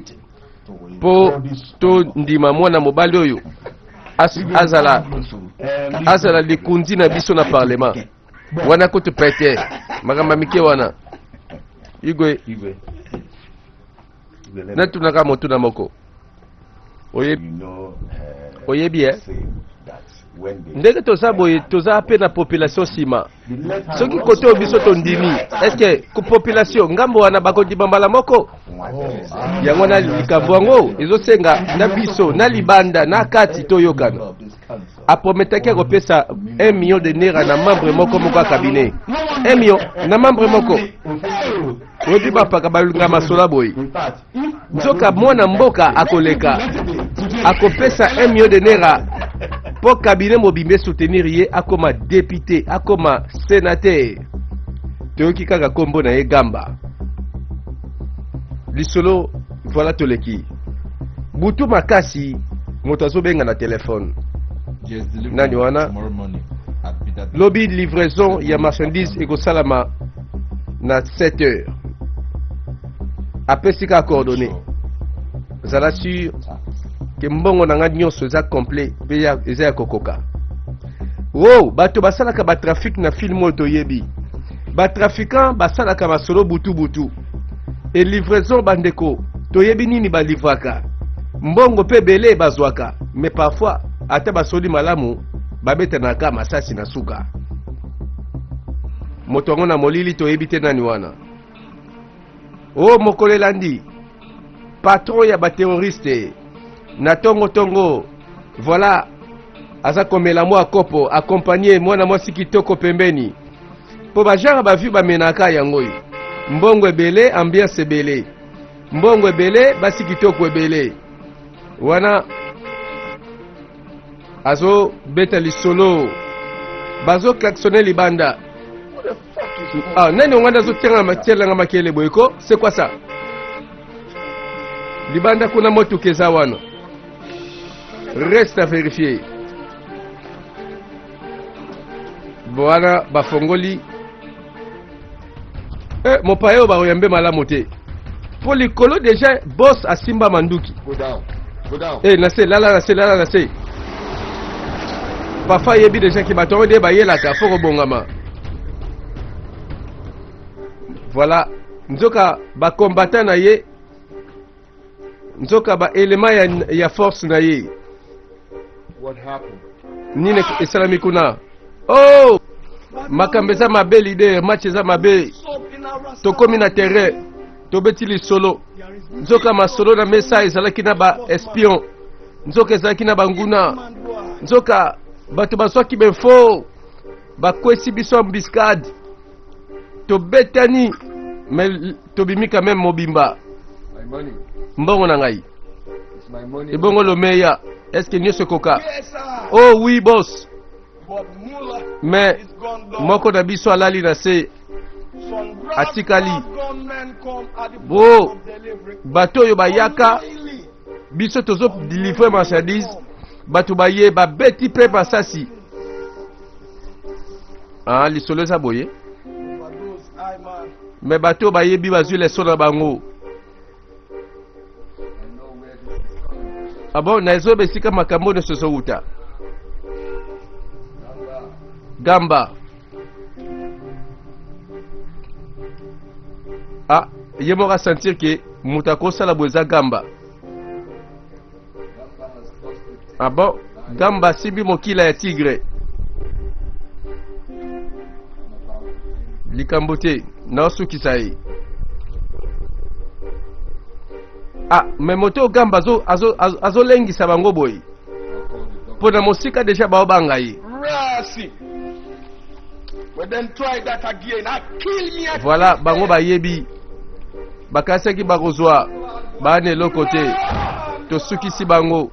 mpo tondima mwana mobali oyo azala azala likundi na biso na parlement wana. Kutu pete makambo ya mike wana. Igwe, natunaka motuna moko. Oyebi eh? Ndenge toza boye, toza mpe na population nsima. Soki kote oyo biso tondimi, est-ce population ngambo wana bakondima mbala moko? Yango wana likambo yango ezosenga na biso na libanda na kati toyokana. Aprometaki akopesa 1 million de naira na membre moko moko ya cabinet, 1 million na membre moko. Oyebi bapaka balinga masola boye. Nzoka mwana mboka akoleka akopesa 1 million de naira mpo cabinet mobimba esoutenir ye, akoma député, akoma sénateur. Toyoki kaka nkombo na ye Gamba. Lisolo voilà. Toleki butu makasi, moto azobenga na telefone. Nani wana? Lobi livraison ya marchandise ekosalama na 7 heures. Apesi kaka coordonné. Zala sûr ke mbongo na nga nyonso eza complet mpe eza ya kokoka. Wo bato basalaka batrafic na film oyo toyebi, batrafiquant basalaka masolo butu-butu e livraison. Bandeko, toyebi nini balivraka, mbongo mpe ebele bazwaka, mais parfois ata basoli malamu, babetanaka masasi na suka. Moto yango na molili, toyebi te nani wana. O mokolo elandi, patron ya baterroriste na tongo-tongo, voilà, aza komela mwa kopo, accompagné mwana mwasi kitoko pembeni, mpo bagenre bavi bamenaka yango oyo: mbongo ebele, ambiance ebele, mbongo ebele, basi kitoko ebele. Wana azobeta lisolo, bazoklaxonner libanda. Ah, nani onganda azotielanga makele boye ko? C'est quoi ça libanda kuna? Motuka eza wana, reste à vérifier. Wana bafongoli eh, mopaya oyo bakoyambe malamu te, mpo likolo déjà boss asimba manduki. Go down. Go down. Eh, na se, lala na se, lala na se. Parfois ayebi déjà ke bato yango nde bayelaka, fo kobongama. Voilà, nzoka bacombattant na ye, nzoka baélément ya force na ye. What happened? Nini esalami kuna? Oh, makambo eza mabe leader, match eza mabe. Tokomi na terrain, tobeti lisolo, nzoka masolo na mesa ezalaki na baespion, nzoka ezalaki na banguna, nzoka bato bazwaki bainfo, bakwesi biso embuscade, tobetani, mais tobimi quand même mobimba. My money. Mbongo na ngai? It's my money. Ebongo lomeya, est ce que nyonso ekoka? Yes, sir. Oh oui, boss. But Mullah Mais is gone down. moko na biso alali na se. Some brass atikali. gunmen come at the Bo. point of delivery. Bato oyo bayaka, Unknowingly, biso tozodélivrer marchandise, bato baye babeti mpe masasi. Ah, lisolo eza boye. Overdose, aye, man. Mais bato oyo bayebi bazwi leso na bango. I know where this is coming. Ah bon, nazoyeba esika makambo nyonso ezowuta. Gamba. Gamba, ah, ye moko asentir ke moto akosala boye eza Gamba. Ah bon, Gamba asimbi mokila ya tigre. Likambo te, naosukisa ye. Ah, mais moto Gamba azo azo azolengisa bango boye. Mpo na mosika deja baobanga ye. Voilà, bango bayebi bakanisaki bakozwa bana eloko te tosukisi bango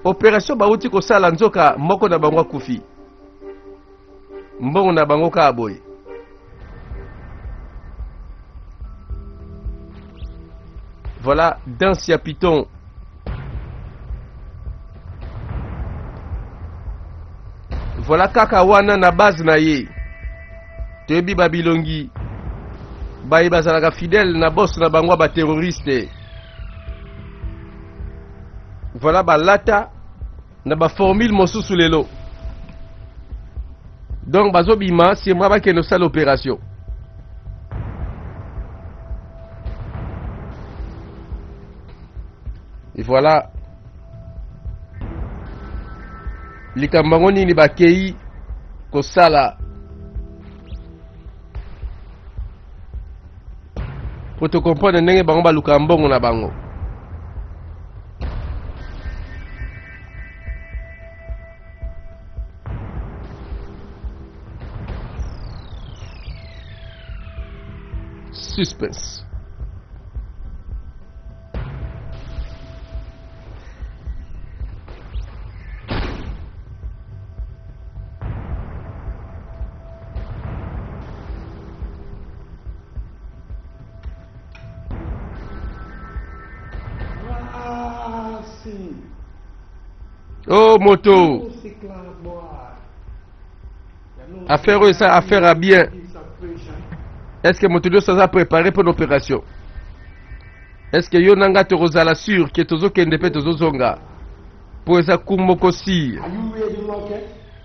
operation bauti kosala nzoka moko na bango akufi mbongo na bango kaka boye voilà danse ya piton voilà kaka wana na base na ye toyebi babilongi baye bazalaka fidèle na boss na bango ya baterroriste voilà balata na baformule mosusu lelo donc bazobima nsima bakende kosala opération et voilà likambo yango nini bakei kosala po to comprendre ndenge bango balukaka mbongo na bango suspense Oh moto affaire oyo eza affaire ya bien est ce que moto nyonso aza préparé mpo na opération est ce que yo na nga tokozala sur ke tozokende mpe tozozonga mpo eza coup moko sire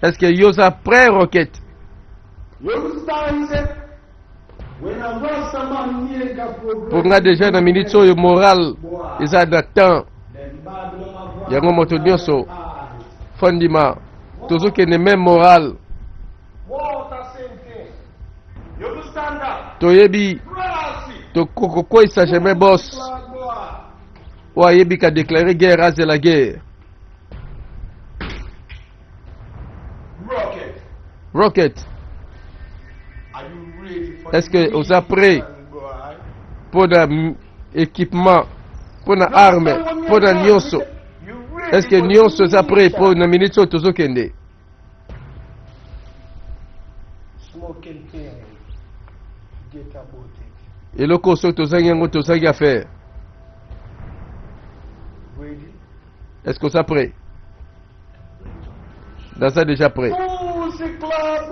est ce que yo oza prêt roquette mpo nga deja na minute oyo moral eza na temps yango moto nyonso fandima tozokende meme moral toyebi tokokokweyisa jamais boss oyo ayebi ka déclare guerre azela guerre Rocket. Est-ce que oza prêt mpo na équipement mpo na arme mpo na nyonso est ce que nyonso eza prêt mpo na minute oyo tozokende eloko soki tozangi yango tozangi affaire est ce que oza prêt naza déjà prêt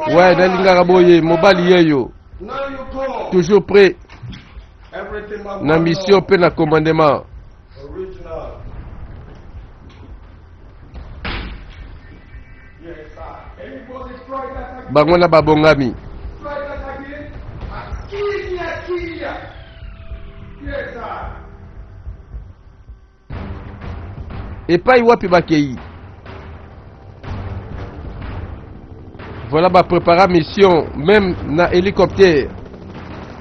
ouais nalingaka boye mobali yeyo toujours prêt na mission mpe na commandement bango na babongami Epai wapi bakei? Voilà ba prepara mission même na hélicoptère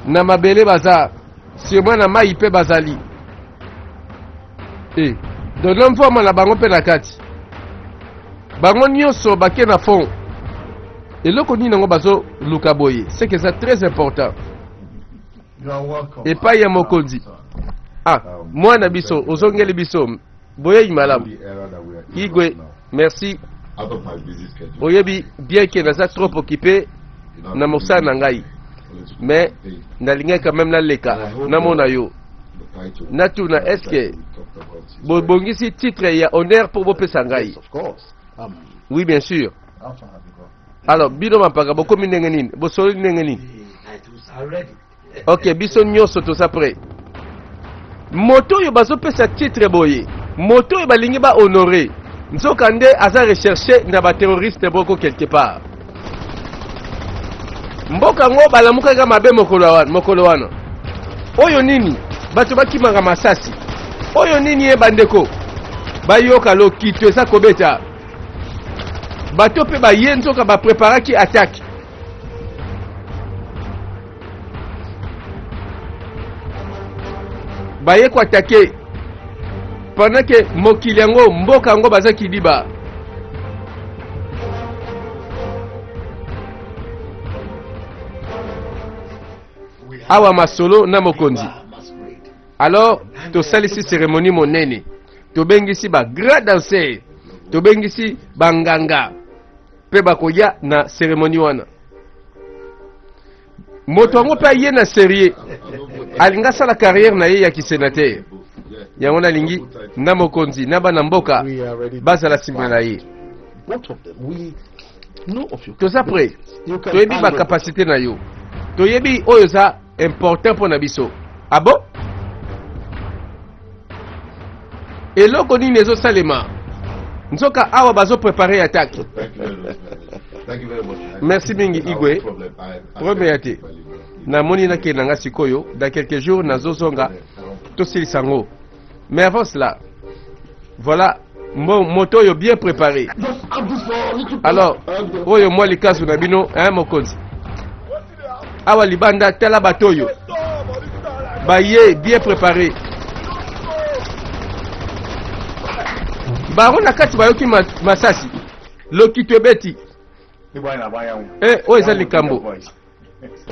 na mabele baza sûrement na mai mpe bazali e dono mvoma na bango mpe na kati bango nyonso bake na fond eloko nini yango bazoluka boye ce que eza très important epai ya mokonzi ah mwana biso ozongeli biso boyei malamu igwe merci oyebi bien ke naza trop occupé na mosala na ngai mais nalingaki quand même naleka namona yo natuna est ce que bobongisi titre ya honneur mpo bopesa ngai oui bien sûr Alors bino mampaka bokomi ndenge nini? Bosololi ndenge nini? Ok, biso nyonso toza prêt. Moto oyo bazopesa titre boye, moto oyo balingi ba honorer, nzoka nde aza recherché na ba terroriste boko quelque part. Mboka yango balamukaka mabe mokolo wana, mokolo wana. Oyo nini? Bato bakimaka masasi. Oyo nini ye bandeko? Bayoka lokito eza kobeta. Bato mpe baye nzoka bapreparaki attaque. Baye koatake pendant que mokili yango mboka yango baza kidiba. Awa masolo na mokonzi. Alors tosalisi cérémonie monene, tobengisi ba grand danseur, tobengisi banganga mpe bakoya na cérémonie wana. Moto yango mpe aye na sérieux, alingi asala carrière na ye ya kisénateur. Yango nalingi na mokonzi na bana mboka bazala nsima na ye. Toza prêt, toyebi bacapacité na yo, toyebi oyo eza important mpo na biso. Ah bon? Eloko nini ezosalema? Nzoka awa bazoprépare attaque. Merci mingi Igwe. Problème ya te. Namoni nakende na nga sikoyo, dans quelques jours nazozonga tosilisa yango. Mais avant cela, voilà moto oyo bien préparé. Alors oyo mwa likazu na bino, hein, mokonzi. Awa libanda tala bato oyo baye bien préparé. Bango na kati bayoki masasi, lokito ebeti. Eh, oyo eza likambo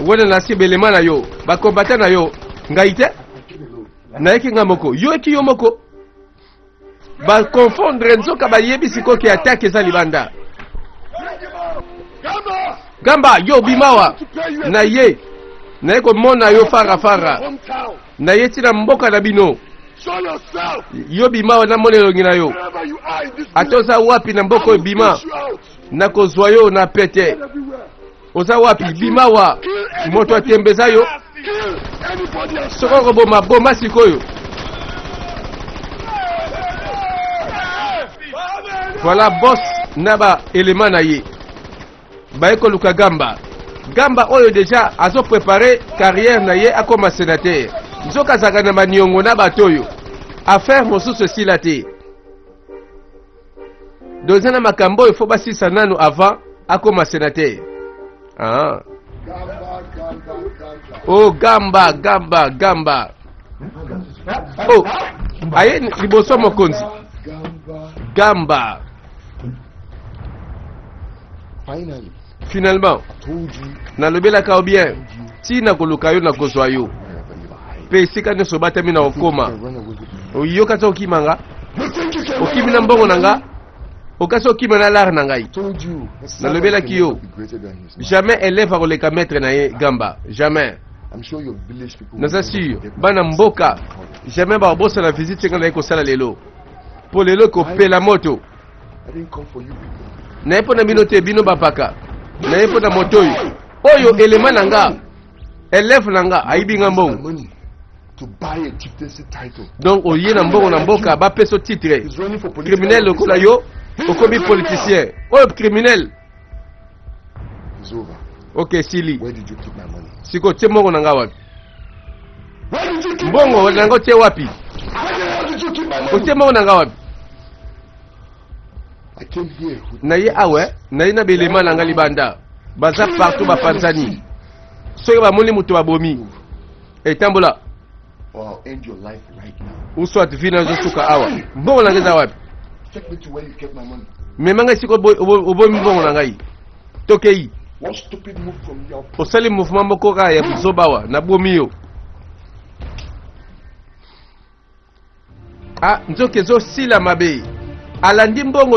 wana nasi belema na yo, bakombata na yo, ngai te nayeki nga moko, yoki yo moko baconfondre nzoka bayebi sikoyo ke attaque eza libanda. Gamba yo bimawa na ye, naye komona yo fara fara, na ye tina mboka na bino. Yo bimawa namona elongi na yo, ata oza wapi na mboka oyo bima, nakozwa yo na pete. Oza wapi? Bimawa, moto atembeza yo. Soko okoboma boma sikoyo. Voilà boss na ba élément na ye baye koluka Gamba. Gamba oyo déjà azo préparer carrière na ye akoma sénateur. Nzoka azalaka na maniongo na bato oyo. Affaire mosusu esila te. Donc eza na makambo oyo faut basisa nanu avant akoma sénateur. Ah. Oh Gamba, Gamba, Gamba. Oh, aye liboso mokonzi. Gamba. Finalement, nalobelaka yo bien, tina koluka yo na kozwa yo. Pe esika nyonso obatami na okoma. Oyoka ti okima nga? Okimi na mbongo na nga? Okasi okima na lar na ngai? Nalobelaki yo. Jamais élève akoleka maître na ye Gamba. Jamais. Naza sûr, bana mboka jamais bakobosana visite nga naye kosala lelo. Po lelo ekopela moto. Naye mpo na bino te, bino bapaka. Naye mpo na moto oyo. Oyo elema na nga, élève na nga, ayibi nga mbongo. Donc oye na mbongo na mboka bapesa titre. Criminel lokola yo, okomi politicien. Oyo criminel. Ok, sili. Siko tie mbongo na nga wapi? Mbongo na nga otie wapi? Otie mbongo na nga wapi? Na ye awa, na ye na belema na nga libanda. Baza partout bapanzani. Soki bamoni moto babomi. Etambola. Ou soit vie na ezosuka awa. Mbongo na nga eza wapi? Mema ngai siko obomi mbongo na ngai. Tokei. Osali mouvement moko kaka ya buzoba awa, nabomi yo. Ah, nzoka ezosila mabe. Alandi mbongo.